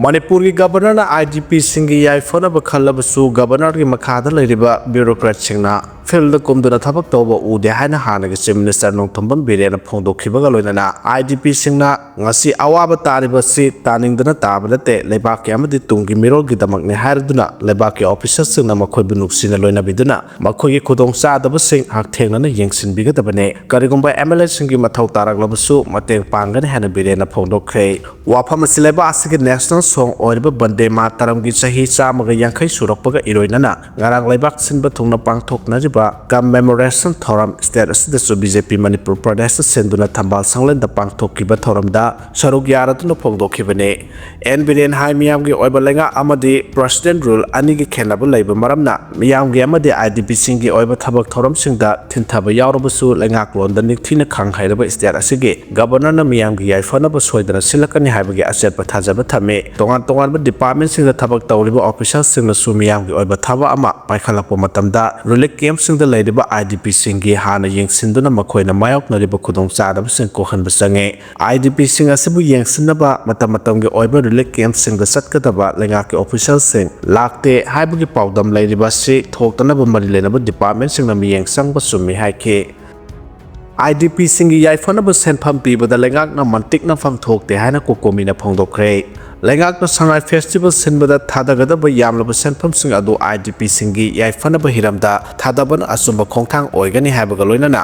ꯃꯅꯤꯄꯨꯔꯒꯤ ꯒꯕꯔꯅꯔꯅ ꯑꯥꯏ ꯗꯤ ꯄꯤꯁꯤꯡꯒꯤ ꯌꯥꯏꯐꯅꯕ ꯈꯜꯂꯕꯁꯨ, ꯒꯕꯔꯅꯔꯒꯤ ꯃꯈꯥꯗ ꯂꯩꯔꯤꯕ ꯕ꯭ꯌꯨꯔꯣꯀ꯭ꯔꯦꯠꯁꯤꯡꯅ ꯐꯤꯜꯗ ꯀꯨꯝꯗꯨꯅ ꯊꯕꯛ ꯇꯧꯕ ꯎꯗꯦ ꯍꯥꯏꯅ ꯍꯥꯟꯅꯒꯤ ꯆꯤꯐ ꯃꯤꯅꯤꯁꯇꯔ ꯅꯣꯡꯊꯣꯝꯕꯝ ꯕꯤꯔꯦꯟꯅ ꯐꯣꯡꯗꯣꯛꯈꯤꯕꯒ ꯂꯣꯏꯅꯅ, ꯑꯥꯏ ꯗꯤ ꯄꯤꯁꯤꯡꯅ ꯉꯁꯤ ꯑꯋꯥꯕ ꯇꯥꯔꯤꯕꯁꯤ ꯇꯥꯅꯤꯡꯗꯅ ꯇꯥꯕ ꯅꯠꯇꯦ, ꯂꯩꯕꯥꯛꯀꯤ ꯑꯃꯗꯤ ꯇꯨꯡꯒꯤ ꯃꯤꯔꯣꯜꯒꯤꯗꯃꯛꯅꯤ ꯍꯥꯏꯔꯗꯨꯅ ꯂꯩꯕꯥꯛꯀꯤ ꯑꯣꯐꯤꯁꯔꯁꯤꯡꯅ ꯃꯈꯣꯏꯕꯨ ꯅꯨꯡꯁꯤꯅ ꯂꯣꯏꯅꯕꯤꯗꯨꯅ ꯃꯈꯣꯏꯒꯤ ꯈꯨꯗꯣꯡꯆꯥꯗꯕꯁꯤꯡ ꯍꯛꯊꯦꯡꯅꯅ ꯌꯦꯡꯁꯤꯟꯕꯤꯒꯗꯕꯅꯤ꯫ ꯀꯔꯤꯒꯨꯝꯕ ꯑꯦꯝ ꯑꯦꯜ ꯑꯦꯁꯤꯡꯒꯤ ꯃꯊꯧ ꯇꯥꯔꯛꯂꯕꯁꯨ ꯃꯇꯦꯡ ꯄꯥꯡꯒꯅꯤ ꯍꯥꯏꯅ ꯕꯤꯔꯦꯟꯅ ꯐꯣꯡꯗꯣꯛꯈ꯭ꯔꯦ꯫ ꯋꯥꯐꯝ ꯑꯁꯤ ꯂꯩꯕꯥꯛ ꯑꯁꯤꯒꯤ ꯅꯦꯁꯅꯦꯜ ꯁꯣꯡ ꯑꯣꯏꯔꯤꯕ ꯕꯟꯗꯦ ꯃꯥꯇꯔꯝꯒꯤ ꯆꯍꯤ ꯆꯥꯝꯃꯒ ꯌꯥꯡꯈꯩ ꯁꯨꯔꯛꯄꯒ ꯏꯔꯣꯏꯅꯅ ꯉꯔꯥꯡ ꯂꯩꯕꯥꯛ ꯁꯤꯟꯕ ꯊꯨꯡꯅ ꯄꯥꯡꯊꯣꯛꯅꯔꯤꯕ ꯀꯃꯦꯃꯣꯔꯦꯁꯟ ꯊꯧꯔꯝ ꯁ꯭ꯇꯦꯠ ꯑꯁꯤꯗꯁꯨ ꯕꯤ ꯖꯦ ꯄꯤ ꯃꯅꯤꯄꯨꯔ ꯄ꯭ꯔꯗꯦꯁꯅ ꯁꯤꯟꯗꯨꯅ ꯊꯝꯕꯥꯜ ꯁꯪꯂꯦꯟꯗ ꯄꯥꯡꯊꯣꯛꯈꯤꯕ ꯊꯧꯔꯝꯗ ꯁꯔꯨꯛ ꯌꯥꯔꯗꯨꯅ ꯐꯣꯡꯗꯣꯛꯈꯤꯕꯅꯤ꯫ ꯑꯦꯟ ꯕꯤꯔꯦꯟ ꯍꯥꯏ, ꯃꯤꯌꯥꯝꯒꯤ ꯑꯣꯏꯕ ꯂꯩꯉꯥꯛ ꯑꯃꯗꯤ ꯄ꯭ꯔꯁꯤꯗꯦꯟ ꯔꯨꯜ ꯑꯅꯤꯒꯤ ꯈꯦꯠꯅꯕ ꯂꯩꯕ ꯃꯔꯝꯅ ꯃꯤꯌꯥꯝꯒꯤ ꯑꯃꯗꯤ ꯑꯥꯏ ꯗꯤ ꯄꯤꯁꯤꯡꯒꯤ ꯑꯣꯏꯕ ꯊꯕꯛ ꯊꯧꯔꯝꯁꯤꯡꯗ ꯊꯤꯟꯊꯕ ꯌꯥꯎꯔꯕꯁꯨ, ꯂꯩꯉꯥꯛꯂꯣꯟꯗ ꯅꯤꯡꯊꯤꯅ ꯈꯪ ꯍꯩꯔꯕ ꯁ꯭ꯇꯦꯠ ꯑꯁꯤꯒꯤ ꯒꯕꯔꯅꯔꯅ ꯃꯤꯌꯥꯝꯒꯤ ꯌꯥꯏꯐꯅꯕ ꯁꯣꯏꯗꯅ ꯁꯤꯜꯂꯛꯀꯅꯤ ꯍꯥꯏꯕꯒꯤ ꯑꯆꯦꯠꯄ ꯊꯥꯖꯕ ꯊꯝꯃꯤ꯫ ꯇꯣꯉꯥꯟ ꯇꯣꯉꯥꯟꯕ ꯗꯤꯄꯥꯔꯠꯃꯦꯟꯁꯤꯡꯗ ꯊꯕꯛ ꯇꯧꯔꯤꯕ ꯑꯣꯐꯤꯁꯥꯔꯁꯤꯡꯅꯁꯨ ꯃꯤꯌꯥꯝꯒꯤ ꯑꯣꯏꯕ ꯊꯕꯛ ꯑꯃ ꯄꯥꯏꯈꯠꯂꯛꯄ ꯃꯇꯝꯗ ꯔꯤꯂꯤꯐ ꯀꯦꯝꯞꯁꯤꯡꯗ ꯂꯩꯔꯤꯕ ꯑꯥꯏ ꯗꯤ ꯄꯤꯁꯤꯡꯒꯤ ꯍꯥꯟꯅ ꯌꯦꯡꯁꯤꯟꯗꯨꯅ ꯃꯈꯣꯏꯅ ꯃꯥꯌꯣꯛꯅꯔꯤꯕ ꯈꯨꯗꯣꯡꯆꯥꯗꯕꯁꯤꯡ ꯀꯣꯛꯍꯟꯕ ꯆꯪꯉꯤ꯫ ꯑꯥꯏ ꯗꯤ ꯄꯤꯁꯤꯡ ꯑꯁꯤꯕꯨ ꯌꯦꯡꯁꯤꯟꯅꯕ ꯃꯇꯝ ꯃꯇꯝꯒꯤ ꯑꯣꯏꯕ ꯔꯤꯂꯤꯐ ꯀꯦꯝꯞꯁꯤꯡꯗ ꯆꯠꯀꯗꯕ ꯂꯩꯉꯥꯛꯀꯤ ꯑꯣꯐꯤꯁꯤꯌꯦꯜꯁꯤꯡ ꯂꯥꯛꯇꯦ ꯍꯥꯏꯕꯒꯤ ꯄꯥꯎꯗꯝ ꯂꯩꯔꯤꯕ ꯑꯁꯤ ꯊꯣꯛꯇꯅꯕ ꯃꯔꯤ ꯂꯩꯅꯕ ꯗꯤꯄꯥꯔꯠꯃꯦꯟꯁꯤꯡꯅ ꯃꯤꯠꯌꯦꯡ ꯆꯪꯕ ꯆꯨꯝꯃꯤ ꯍꯥꯏꯈꯤ꯫ ꯑꯥꯏ ꯗꯤ ꯄꯤꯁꯤꯡꯒꯤ ꯌꯥꯏꯐꯅꯕ ꯁꯦꯟꯐꯝ ꯄꯤꯕꯗ ꯂꯩꯉꯥꯛꯅ ꯃꯟꯇꯤꯛꯅꯐꯝ ꯊꯣꯛꯇꯦ ꯍꯥꯏꯅ ꯀꯣꯀꯣꯃꯤꯅ ꯐꯣꯡꯗꯣꯛꯈ꯭ꯔꯦ꯫ ꯂꯩꯉꯥꯛꯅ ꯁꯉꯥꯏ ꯐꯦꯁꯇꯤꯚꯦꯜ ꯁꯤꯟꯕꯗ ꯊꯥꯗꯒꯗꯕ ꯌꯥꯝꯂꯕ ꯁꯦꯟꯐꯝꯁꯤꯡ ꯑꯗꯨ ꯑꯥꯏ ꯗꯤ ꯄꯤꯁꯤꯡꯒꯤ ꯌꯥꯏꯐꯅꯕ ꯍꯤꯔꯝꯗ ꯊꯥꯗꯕꯅ ꯑꯆꯨꯝꯕ ꯈꯣꯡꯊꯥꯡ ꯑꯣꯏꯒꯅꯤ ꯍꯥꯏꯕꯒ ꯂꯣꯏꯅꯅ,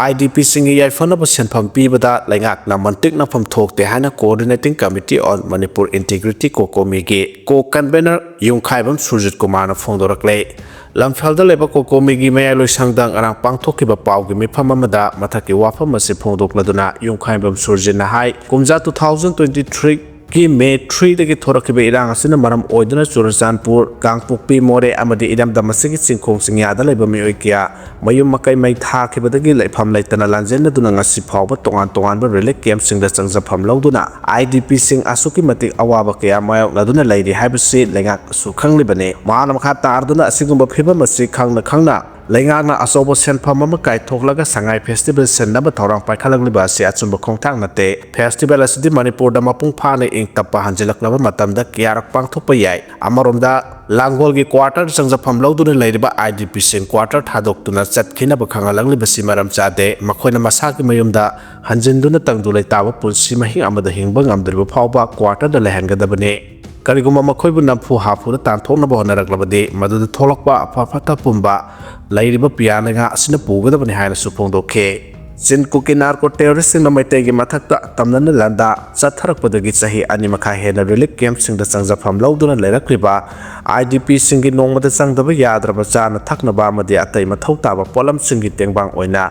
ꯑꯥꯏ ꯗꯤ ꯄꯤꯁꯤꯡꯒꯤ ꯌꯥꯏꯐꯅꯕ ꯁꯦꯟꯐꯝ ꯄꯤꯕꯗ ꯂꯩꯉꯥꯛꯅ ꯃꯟꯇꯤꯛꯅꯐꯝ ꯊꯣꯛꯇꯦ ꯍꯥꯏꯅ Coordinating Committee on Manipur Integrity, ꯀꯣꯀꯣꯃꯤꯒꯤ ꯀꯣ ꯀꯟꯚꯦꯅꯔ ꯌꯨꯝꯈꯥꯏꯕꯝ ꯁꯨꯔꯖꯤꯠ ꯀꯨꯃꯥꯔꯅ ꯐꯣꯡꯗꯣꯔꯛꯂꯦ꯫ ꯂꯝꯐꯦꯜꯗ ꯂꯩꯕ ꯀꯣꯀꯣꯃꯤꯒꯤ ꯃꯌꯥꯏꯂꯣꯏꯁꯪꯗ ꯉꯔꯥꯡ ꯄꯥꯡꯊꯣꯛꯈꯤꯕ ꯄꯥꯎꯒꯤ ꯃꯤꯐꯝ ꯑꯃꯗ ꯃꯊꯛꯀꯤ ꯋꯥꯐꯝ ꯑꯁꯤ ꯐꯣꯡꯗꯣꯛꯂꯗꯨꯅ ꯌꯨꯝꯈꯥꯏꯕꯝ ꯁꯨꯔꯖꯤꯠꯅ ꯍꯥꯏ, ꯀꯨꯝꯖꯥ two thousand twenty three ꯀꯤ ꯃꯦ ꯊ꯭ꯔꯤꯗꯒꯤ ꯊꯣꯔꯛꯈꯤꯕ ꯏꯔꯥꯡ ꯑꯁꯤꯅ ꯃꯔꯝ ꯑꯣꯏꯗꯨꯅ ꯆꯨꯔꯆꯥꯟꯄꯨꯔ, ꯀꯥꯡꯄꯣꯛꯄꯤ, ꯃꯣꯔꯦ ꯑꯃꯗꯤ ꯏꯔꯝꯗꯝ ꯑꯁꯤꯒꯤ ꯆꯤꯡꯈꯣꯡ ꯆꯤꯡꯌꯥꯗ ꯂꯩꯕ ꯃꯤꯑꯣꯏ ꯀꯌꯥ ꯃꯌꯨꯝ ꯃꯀꯩ ꯃꯩ ꯊꯥꯈꯤꯕꯗꯒꯤ ꯂꯩꯐꯝ ꯂꯩꯇꯅ ꯂꯥꯟꯖꯦꯟꯅꯗꯨꯅ ꯉꯁꯤ ꯐꯥꯎꯕ ꯇꯣꯉꯥꯟ ꯇꯣꯉꯥꯟꯕ ꯔꯤꯂꯤꯐ ꯀꯦꯝꯞꯁꯤꯡꯗ ꯆꯪꯖꯐꯝ ꯂꯧꯗꯨꯅ ꯑꯥꯏ ꯗꯤ ꯄꯤꯁꯤꯡ ꯑꯁꯨꯛꯀꯤ ꯃꯇꯤꯛ ꯑꯋꯥꯕ ꯀꯌꯥ ꯃꯥꯌꯣꯛꯅꯗꯨꯅ ꯂꯩꯔꯤ ꯍꯥꯏꯕꯁꯤ ꯂꯩꯉꯥꯛꯅꯁꯨ ꯈꯪꯂꯤꯕꯅꯤ꯫ ꯃꯍꯥꯛꯅ ꯃꯈꯥ ꯇꯥꯔꯗꯨꯅ ꯑꯁꯤꯒꯨꯝꯕ ꯐꯤꯕꯝ ꯑꯁꯤ ꯈꯪꯅ ꯈꯪꯅ ꯂꯩꯉꯥꯛꯅ ꯑꯆꯧꯕ ꯁꯦꯟꯐꯝ ꯑꯃ ꯀꯥꯏꯊꯣꯛꯂꯒ ꯁꯉꯥꯏ ꯐꯦꯁꯇꯤꯚꯦꯜ ꯁꯤꯟꯅꯕ ꯊꯧꯔꯥꯡ ꯄꯥꯏꯈꯠꯂꯛꯂꯤꯕ ꯑꯁꯤ ꯑꯆꯨꯝꯕ ꯈꯣꯡꯊꯥꯡ ꯅꯠꯇꯦ꯫ ꯐꯦꯁꯇꯤꯚꯦꯜ ꯑꯁꯤꯗꯤ ꯃꯅꯤꯄꯨꯔꯗ ꯃꯄꯨꯡ ꯐꯥꯅ ꯏꯪ ꯇꯞꯄ ꯍꯟꯖꯤꯜꯂꯛꯂꯕ ꯃꯇꯝꯗ ꯀꯌꯥꯔꯛ ꯄꯥꯡꯊꯣꯛꯄ ꯌꯥꯏ꯫ ꯑꯃꯔꯣꯝꯗ ꯂꯥꯡꯒꯣꯜꯒꯤ ꯀ꯭ꯋꯥꯇꯔ ꯆꯪꯖꯐꯝ ꯂꯧꯗꯨꯅ ꯂꯩꯔꯤꯕ ꯑꯥꯏ ꯗꯤ ꯄꯤꯁꯤꯡ ꯀ꯭ꯋꯥꯇꯔ ꯊꯥꯗꯣꯛꯇꯨꯅ ꯆꯠꯈꯤꯅꯕ ꯈꯪꯍꯜꯂꯛꯂꯤꯕꯁꯤ ꯃꯔꯝ ꯆꯥꯗꯦ꯫ ꯃꯈꯣꯏꯅ ꯃꯁꯥꯒꯤ ꯃꯌꯨꯝꯗ ꯍꯟꯖꯤꯟꯗꯨꯅ ꯇꯪꯗꯨ ꯂꯩꯇꯥꯕ ꯄꯨꯟꯁꯤ ꯃꯍꯤꯡ ꯑꯃꯗ ꯍꯤꯡꯕ ꯉꯝꯗ꯭ꯔꯤꯕ ꯐꯥꯎꯕ ꯀ꯭ꯋꯥꯇꯔꯗ ꯂꯩꯍꯟꯒꯗꯕꯅꯤ꯫ ꯀꯔꯤꯒꯨꯝꯕ ꯃꯈꯣꯏꯕꯨ ꯅꯝꯐꯨ ꯍꯥꯐꯨꯗ ꯇꯥꯟꯊꯣꯛꯅꯕ ꯍꯣꯠꯅꯔꯛꯂꯕꯗꯤ, ꯃꯗꯨꯗ ꯊꯣꯛꯂꯛꯄ ꯑꯐ ꯐꯠꯇ ꯄꯨꯝꯕ ꯂꯩꯔꯤꯕ ꯄꯤꯌꯥ ꯂꯩꯉꯥꯛ ꯑꯁꯤꯅ ꯄꯨꯒꯗꯕꯅꯤ ꯍꯥꯏꯅꯁꯨ ꯐꯣꯡꯗꯣꯛꯈꯤ꯫ ꯆꯤꯟ ꯀꯨꯀꯤ ꯅꯥꯔꯀꯣ ꯇꯦꯔꯣꯔꯤꯁꯁꯤꯡꯅ ꯃꯩꯇꯩꯒꯤ ꯃꯊꯛꯇ ꯇꯝꯅꯅ ꯂꯥꯟꯗꯥ ꯆꯠꯊꯔꯛꯄꯗꯒꯤ ꯆꯍꯤ ꯑꯅꯤ ꯃꯈꯥꯏ ꯍꯦꯟꯅ ꯔꯤꯂꯤꯐ ꯀꯦꯝꯞꯁꯤꯡꯗ ꯆꯪꯖꯐꯝ ꯂꯧꯗꯨꯅ ꯂꯩꯔꯛꯂꯤꯕ ꯑꯥꯏ ꯗꯤ ꯄꯤꯁꯤꯡꯒꯤ ꯅꯣꯡꯃꯗ ꯆꯪꯗꯕ ꯌꯥꯗ꯭ꯔꯕ ꯆꯥꯅ ꯊꯛꯅꯕ ꯑꯃꯗꯤ ꯑꯇꯩ ꯃꯊꯧ ꯇꯥꯕ ꯄꯣꯠꯂꯝꯁꯤꯡꯒꯤ ꯇꯦꯡꯕꯥꯡ ꯑꯣꯏꯅ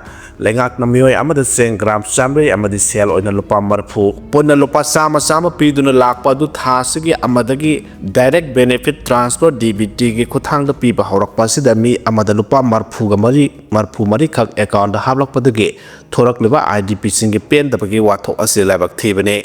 ꯂꯩꯉꯥꯛꯅ ꯃꯤꯑꯣꯏ ꯑꯃꯗ ꯆꯦꯡ ꯒ꯭ꯔꯥꯝ ꯆꯥꯝꯃꯔꯤ ꯑꯃꯗꯤ ꯁꯦꯜ ꯑꯣꯏꯅ ꯂꯨꯄꯥ ꯃꯔꯤꯐꯨ, ꯄꯨꯟꯅ ꯂꯨꯄꯥ ꯆꯥꯝꯃ ꯆꯥꯝꯃ ꯄꯤꯗꯨꯅ ꯂꯥꯛꯄ ꯑꯗꯨ ꯊꯥ ꯑꯁꯤꯒꯤ ꯑꯃꯗꯒꯤ Direct Benefit Transfer, D B ꯇꯤꯒꯤ ꯈꯨꯠꯊꯥꯡꯗ ꯄꯤꯕ ꯍꯧꯔꯛꯄ ꯑꯁꯤꯗ ꯃꯤ ꯑꯃꯗ ꯂꯨꯄꯥ ꯃꯔꯤꯐꯨꯒ ꯃꯔꯤ, ꯃꯔꯤꯐꯨ ꯃꯔꯤꯈꯛ ꯑꯦꯀꯥꯎꯟꯗ ꯍꯥꯞꯂꯛꯄꯗꯒꯤ ꯊꯣꯔꯛꯂꯤꯕ ꯑꯥꯏ ꯗꯤ ꯄꯤꯁꯤꯡꯒꯤ ꯄꯦꯟꯗꯕꯒꯤ ꯋꯥꯊꯣꯛ ꯑꯁꯤ ꯂꯥꯏꯕꯛ ꯊꯤꯕꯅꯤ꯫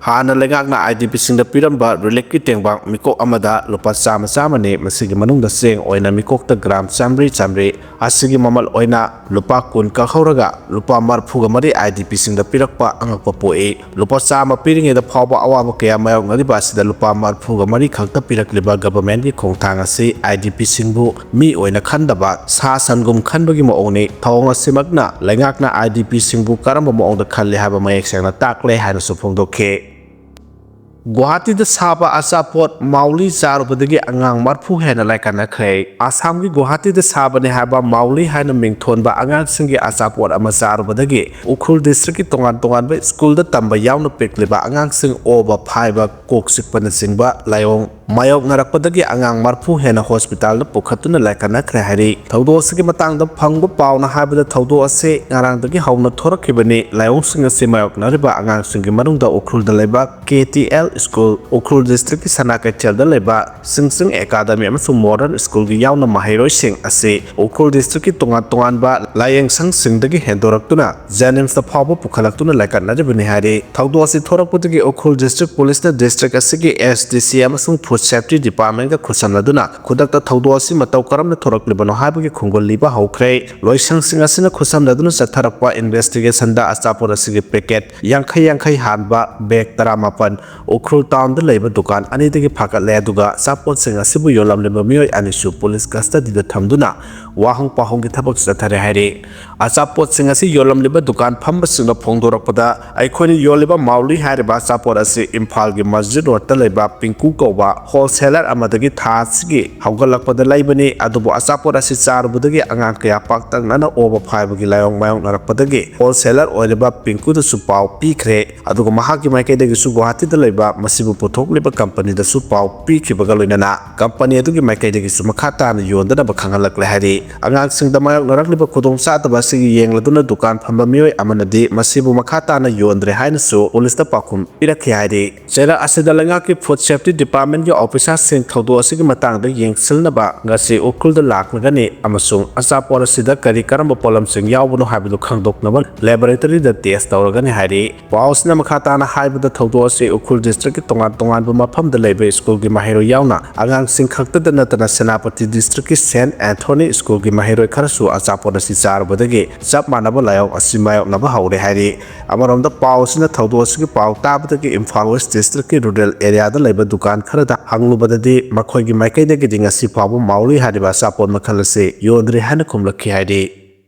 ꯍꯥꯟꯅ ꯂꯩꯉꯥꯛꯅ ꯑꯥꯏ ꯗꯤ ꯄꯤꯁꯤꯡꯗ ꯄꯤꯔꯝꯕ ꯔꯤꯂꯤꯐꯀꯤ ꯇꯦꯡꯕꯥꯡ ꯃꯤꯀꯣꯛ ꯑꯃꯗ ꯂꯨꯄꯥ ꯆꯥꯝꯃ ꯆꯥꯝꯃꯅꯤ꯫ ꯃꯁꯤꯒꯤ ꯃꯅꯨꯡꯗ ꯆꯦꯡ ꯑꯣꯏꯅ ꯃꯤꯀꯣꯛꯇ ꯒ꯭ꯔꯥꯝ ꯆꯥꯝꯃꯔꯤ ꯆꯥꯝꯃꯔꯤ, ꯑꯁꯤꯒꯤ ꯃꯃꯜ ꯑꯣꯏꯅ ꯂꯨꯄꯥ ꯀꯨꯟ ꯀꯛꯍꯧꯔꯒ ꯂꯨꯄꯥ ꯃꯔꯤꯐꯨꯒ ꯃꯔꯤ ꯑꯥꯏ ꯗꯤ ꯄꯤꯁꯤꯡꯗ ꯄꯤꯔꯛꯄ ꯑꯉꯛꯄ ꯄꯣꯛꯏ꯫ ꯂꯨꯄꯥ ꯆꯥꯝꯃ ꯄꯤꯔꯤꯉꯩꯗ ꯐꯥꯎꯕ ꯑꯋꯥꯕ ꯀꯌꯥ ꯃꯥꯌꯣꯛꯅꯔꯤꯕ ꯑꯁꯤꯗ ꯂꯨꯄꯥ ꯃꯔꯤꯐꯨꯒ ꯃꯔꯤ ꯈꯛꯇ ꯄꯤꯔꯛꯂꯤꯕ ꯒꯚꯔꯟꯃꯦꯟꯠꯀꯤ ꯈꯣꯡꯊꯥꯡ ꯑꯁꯤ ꯑꯥꯏ ꯗꯤ ꯄꯤꯁꯤꯡꯕꯨ ꯃꯤ ꯑꯣꯏꯅ ꯈꯟꯗꯕ, ꯁꯥ ꯁꯟꯒꯨꯝ ꯈꯟꯕꯒꯤ ꯃꯑꯣꯡꯅꯤ꯫ ꯊꯧꯑꯣꯡ ꯑꯁꯤꯃꯛꯅ ꯂꯩꯉꯥꯛꯅ ꯑꯥꯏ ꯗꯤ ꯄꯤꯁꯤꯡꯕꯨ ꯀꯔꯝꯕ ꯃꯑꯣꯡꯗ ꯈꯜꯂꯤ ꯍꯥꯏꯕ ꯃꯌꯦꯛ ꯁꯦꯡꯅ ꯇꯥꯛꯂꯦ ꯍꯥꯏꯅꯁꯨ ꯐꯣꯡꯗꯣꯛꯈꯤ꯫ ꯒꯨꯋꯥꯍꯥꯇꯤꯗ ꯁꯥꯕ ꯑꯆꯥꯄꯣꯠ ꯃꯥꯎꯂꯤ ꯆꯥꯔꯨꯕꯗꯒꯤ ꯑꯉꯥꯡ ꯃꯔꯤꯐꯨ ꯍꯦꯟꯅ ꯂꯥꯏꯀꯠꯅꯈ꯭ꯔꯦ꯫ ꯑꯁꯥꯝꯒꯤ ꯒꯨꯋꯥꯍꯥꯇꯤꯗ ꯁꯥꯕꯅꯤ ꯍꯥꯏꯕ ꯃꯥꯎꯂꯤ ꯍꯥꯏꯅ ꯃꯤꯡꯊꯣꯟꯕ ꯑꯉꯥꯡꯁꯤꯡꯒꯤ ꯑꯆꯥꯄꯣꯠ ꯑꯃ ꯆꯥꯔꯨꯕꯗꯒꯤ ꯎꯈ꯭ꯔꯨꯜ ꯗꯤꯁꯇ꯭ꯔꯤꯛꯀꯤ ꯇꯣꯉꯥꯟ ꯇꯣꯉꯥꯟꯕ ꯁ꯭ꯀꯨꯜꯗ ꯇꯝꯕ ꯌꯥꯎꯅ ꯄꯤꯛꯂꯤꯕ ꯑꯉꯥꯡꯁꯤꯡ ꯑꯣꯕ, ꯐꯥꯏꯕ, ꯀꯣꯛ ꯆꯤꯛꯄꯅꯆꯤꯡꯕ ꯂꯥꯏꯑꯣꯡ ꯃꯥꯌꯣꯛꯅꯔꯛꯄꯗꯒꯤ ꯑꯉꯥꯡ ꯃꯔꯐꯨ ꯍꯦꯟꯅ ꯍꯣꯁꯄꯤꯇꯥꯜꯗ ꯄꯨꯈꯠꯇꯨꯅ ꯂꯥꯏꯀꯠꯅꯈ꯭ꯔꯦ ꯍꯥꯏꯔꯤ꯫ ꯊꯧꯗꯣꯛ ꯑꯁꯤꯒꯤ ꯃꯇꯥꯡꯗ ꯐꯪꯕ ꯄꯥꯎꯅ ꯍꯥꯏꯕꯗ, ꯊꯧꯗꯣꯛ ꯑꯁꯤ ꯉꯔꯥꯡꯗꯒꯤ ꯍꯧꯅ ꯊꯣꯔꯛꯈꯤꯕꯅꯤ꯫ ꯂꯥꯏꯑꯣꯡꯁꯤꯡ ꯑꯁꯤ ꯃꯥꯌꯣꯛꯅꯔꯤꯕ ꯑꯉꯥꯡꯁꯤꯡꯒꯤ ꯃꯅꯨꯡꯗ ꯎꯈ꯭ꯔꯨꯜꯗ ꯂꯩꯕ ꯀꯦ ꯇꯤ ꯑꯦꯜ ꯁ꯭ꯀꯨꯜ, ꯎꯈ꯭ꯔꯨꯜ ꯗꯤꯁꯇ꯭ꯔꯤꯛꯀꯤ ꯁꯅꯥ ꯀꯩꯊꯦꯜꯗ ꯂꯩꯕ ꯁꯤꯡꯁꯤꯡ ꯑꯦꯀꯥꯗꯃꯤ ꯑꯃꯁꯨꯡ ꯃꯣꯗꯔꯟ ꯁ꯭ꯀꯨꯜꯒꯤ ꯌꯥꯎꯅ ꯃꯍꯩꯔꯣꯏꯁꯤꯡ ꯑꯁꯤ ꯎꯈ꯭ꯔꯨꯜ ꯗꯤꯁꯇ꯭ꯔꯤꯛꯀꯤ ꯇꯣꯉꯥꯟ ꯇꯣꯉꯥꯟꯕ ꯂꯥꯏꯌꯦꯡꯁꯪꯁꯤꯡꯗꯒꯤ ꯍꯦꯟꯗꯣꯔꯛꯇꯨꯅ ꯖꯦꯅꯤꯝꯁꯇ ꯐꯥꯎꯕ ꯄꯨꯈꯠꯂꯛꯇꯨꯅ ꯂꯥꯏꯀꯠꯅꯔꯤꯕꯅꯤ ꯍꯥꯏꯔꯤ꯫ ꯊꯧꯗꯣꯛ ꯑꯁꯤ ꯊꯣꯔꯛꯄꯗꯒꯤ ꯎꯈ꯭ꯔꯨꯜ ꯗꯤꯁꯇ꯭ꯔꯤꯛ ꯄꯨꯂꯤꯁꯅ ꯗꯤꯁꯇ꯭ꯔꯤꯛ ꯑꯁꯤꯒꯤ ꯑꯦꯁ ꯗꯤ ꯁꯤ ꯑꯃꯁꯨꯡ ꯐꯨꯗ ꯁꯦꯐꯇꯤ ꯗꯤꯄꯥꯔꯠꯃꯦꯟꯒ ꯈꯨꯠꯁꯝꯅꯗꯨꯅ ꯈꯨꯗꯛꯇ ꯊꯧꯗꯣꯛ ꯑꯁꯤ ꯃꯇꯧ ꯀꯔꯝꯅ ꯊꯣꯔꯛꯂꯤꯕꯅꯣ ꯍꯥꯏꯕꯒꯤ ꯈꯣꯡꯒꯨꯜ ꯂꯤꯕ ꯍꯧꯈ꯭ꯔꯦ꯫ ꯂꯣꯏꯁꯪꯁꯤꯡ ꯑꯁꯤꯅ ꯈꯨꯠꯁꯝꯅꯗꯨꯅ ꯆꯠꯊꯔꯛꯄ ꯏꯟꯚꯦꯁꯇꯤꯒꯦꯁꯟꯗ ꯑꯆꯥꯄꯣꯠ ꯑꯁꯤꯒꯤ ꯄꯦꯀꯦꯠ ꯌꯥꯡꯈꯩ ꯌꯥꯡꯈꯩ ꯍꯥꯟꯕ ꯕꯦꯒ ꯇꯔꯥꯃꯥꯄꯟ ꯎꯈ꯭ꯔꯨꯜ ꯇꯥꯎꯟꯗ ꯂꯩꯕ ꯗꯨꯀꯥꯟ ꯑꯅꯤꯗꯒꯤ ꯐꯥꯒꯠꯂꯦ, ꯑꯗꯨꯒ ꯑꯆꯥꯄꯣꯠꯁꯤꯡ ꯑꯁꯤꯕꯨ ꯌꯣꯜꯂꯝꯂꯤꯕ ꯃꯤꯑꯣꯏ ꯑꯅꯤꯁꯨ ꯄꯨꯂꯤꯁ ꯀꯁꯇꯗꯤꯗ ꯊꯝꯗꯨꯅ ꯋꯥꯍꯪ ꯄꯥꯎꯍꯪꯒꯤ ꯊꯕꯛ ꯆꯠꯊꯔꯦ ꯍꯥꯏꯔꯤ꯫ ꯑꯆꯥꯄꯣꯠꯁꯤꯡ ꯑꯁꯤ ꯌꯣꯜꯂꯝꯂꯤꯕ ꯗꯨꯀꯥꯟ ꯐꯝꯕꯁꯤꯡꯅ ꯐꯣꯡꯗꯣꯔꯛꯄꯗ, ꯑꯩꯈꯣꯏꯅ ꯌꯣꯜꯂꯤꯕ ꯃꯥꯎꯂꯤ ꯍꯥꯏꯔꯤꯕ ꯑꯆꯥꯄꯣꯠ ꯑꯁꯤ ꯏꯝꯐꯥꯜꯒꯤ ꯃꯁꯖꯤꯗ ꯔꯣꯗꯇ ꯂꯩꯕ ꯄꯤꯡꯀꯨ ꯀꯧꯕ ꯍꯣꯜꯁꯦꯂꯔ ꯑꯃꯗꯒꯤ ꯊꯥ ꯑꯁꯤꯒꯤ ꯍꯧꯒꯠꯂꯛꯄꯗ ꯂꯩꯕꯅꯤ, ꯑꯗꯨꯕꯨ ꯑꯆꯥꯄꯣꯠ ꯑꯁꯤ ꯆꯥꯔꯨꯕꯗꯒꯤ ꯑꯉꯥꯡ ꯀꯌꯥ ꯄꯥꯛꯇꯛꯅꯅ ꯑꯣꯕ ꯐꯥꯏꯕꯒꯤ ꯂꯥꯏꯑꯣꯡ ꯃꯥꯌꯣꯛꯅꯔꯛꯄꯗꯒꯤ ꯍꯣꯜꯁꯦꯂꯔ ꯑꯣꯏꯔꯤꯕ ꯄꯤꯡꯀꯨꯗꯁꯨ ꯄꯥꯎ ꯄꯤꯈ꯭ꯔꯦ꯫ ꯑꯗꯨꯒ ꯃꯍꯥꯛꯀꯤ ꯃꯥꯏꯀꯩꯗꯒꯤꯁꯨ ꯒꯨꯋꯥꯍꯥꯇꯤꯗ ꯂꯩꯕ ꯃꯁꯤꯕꯨ ꯄꯨꯊꯣꯛꯂꯤꯕ ꯀꯝꯄꯅꯤꯗꯁꯨ ꯄꯥꯎ ꯄꯤꯈꯤꯕꯒ ꯂꯣꯏꯅꯅ ꯀꯝꯄꯅꯤ ꯑꯗꯨꯒꯤ ꯃꯥꯏꯀꯩꯗꯒꯤꯁꯨ ꯃꯈꯥ ꯇꯥꯅ ꯌꯣꯟꯗꯅꯕ ꯈꯪꯍꯜꯂꯛꯂꯦ ꯍꯥꯏꯔꯤ꯫ ꯑꯉꯥꯡꯁꯤꯡꯗ ꯃꯥꯌꯣꯛꯅꯔꯛꯂꯤꯕ ꯈꯨꯗꯣꯡꯆꯥꯗꯕ ꯑꯁꯤꯒꯤ ꯌꯦꯡꯂꯗꯨꯅ ꯗꯨꯀꯥꯟ ꯐꯝꯕ ꯃꯤꯑꯣꯏ ꯑꯃꯅꯗꯤ ꯃꯁꯤꯕꯨ ꯃꯈꯥ ꯇꯥꯅ ꯌꯣꯟꯗ꯭ꯔꯦ ꯍꯥꯏꯅꯁꯨ ꯄꯨꯂꯤꯁꯇ ꯄꯥꯎꯈꯨꯝ ꯄꯤꯔꯛꯈꯤ ꯍꯥꯏꯔꯤ꯫ ꯆꯩꯔꯛ ꯑꯁꯤꯗ ꯂꯩꯉꯥꯛꯀꯤ ꯐꯨꯗ ꯁꯦꯐꯇꯤ ꯗꯤꯄꯥꯔꯠꯃꯦꯟꯒꯤ ꯑꯣꯐꯤꯁꯥꯔꯁꯤꯡ ꯊꯧꯗꯣꯛ ꯑꯁꯤꯒꯤ ꯃꯇꯥꯡꯗ ꯌꯦꯡꯁꯤꯟꯅꯕ ꯉꯁꯤ ꯎꯈ꯭ꯔꯨꯜꯗ ꯂꯥꯛꯂꯒꯅꯤ ꯑꯃꯁꯨꯡ ꯑꯆꯥꯄꯣꯠ ꯑꯁꯤꯗ ꯀꯔꯤ ꯀꯔꯝꯕ ꯄꯣꯠꯂꯝꯁꯤꯡ ꯌꯥꯎꯕꯅꯣ ꯍꯥꯏꯕꯗꯨ ꯈꯪꯗꯣꯛꯅꯕ ꯂꯦꯕꯣꯔꯦꯇꯔꯤꯗ ꯇꯦꯁ ꯇꯧꯔꯒꯅꯤ ꯍꯥꯏꯔꯤ꯫ ꯄꯥꯎ ꯑꯁꯤꯅ ꯃꯈꯥ ꯇꯥꯅ ꯍꯥꯏꯕꯗ, ꯊꯧꯗꯣꯛ ꯑꯁꯤ ꯎꯈ꯭ꯔꯨꯜ ꯗꯤꯁꯇ꯭ꯔꯤꯛꯀꯤ ꯇꯣꯉꯥꯟ ꯇꯣꯉꯥꯟꯕ ꯃꯐꯝꯗ ꯂꯩꯕ ꯁ꯭ꯀꯨꯜꯒꯤ ꯃꯍꯩꯔꯣꯏ ꯌꯥꯎꯅ ꯑꯉꯥꯡꯁꯤꯡ ꯈꯛꯇꯗ ꯅꯠꯇꯅ ꯁꯦꯅꯥꯄꯇꯤ ꯗꯤꯁꯇ꯭ꯔꯤꯛꯀꯤ ꯁꯦꯟꯠ ꯑꯦꯟꯊꯣꯅꯤ ꯁ꯭ꯀꯨꯜꯒꯤ ꯃꯍꯩꯔꯣꯏ ꯈꯔꯁꯨ ꯑꯆꯥꯄꯣꯠ ꯑꯁꯤ ꯆꯥꯔꯨꯕꯗꯒꯤ ꯆꯞ ꯃꯥꯟꯅꯕ ꯂꯥꯏꯑꯣꯡ ꯑꯁꯤ ꯃꯥꯌꯣꯛꯅꯕ ꯍꯧꯔꯦ ꯍꯥꯏꯔꯤ꯫ ꯑꯃꯔꯣꯝꯗ ꯄꯥꯎ ꯑꯁꯤꯅ ꯊꯧꯗꯣꯛ ꯑꯁꯤꯒꯤ ꯄꯥꯎ ꯇꯥꯕꯗꯒꯤ ꯏꯝꯐꯥꯜ ꯋꯦꯁ ꯗꯤꯁꯇ꯭ꯔꯤꯛꯀꯤ ꯔꯨꯔꯦꯜ ꯑꯦꯔꯤꯌꯥꯗ ꯂꯩꯕ ꯗꯨꯀꯥꯟ ꯈꯔꯗ ꯍꯪꯂꯨꯕꯗꯗꯤ ꯃꯈꯣꯏꯒꯤ ꯃꯥꯏꯀꯩꯗꯒꯤꯗꯤ ꯉꯁꯤ ꯐꯥꯎꯕ ꯃꯥꯎꯂꯤ ꯍꯥꯏꯔꯤꯕ ꯑꯆꯥꯄꯣꯠ ꯃꯈꯜ ꯑꯁꯤ ꯌꯣꯟꯗ꯭ꯔꯤ ꯍꯥꯏꯅ ꯈꯨꯝꯂꯛꯈꯤ ꯍꯥꯏꯔꯤ꯫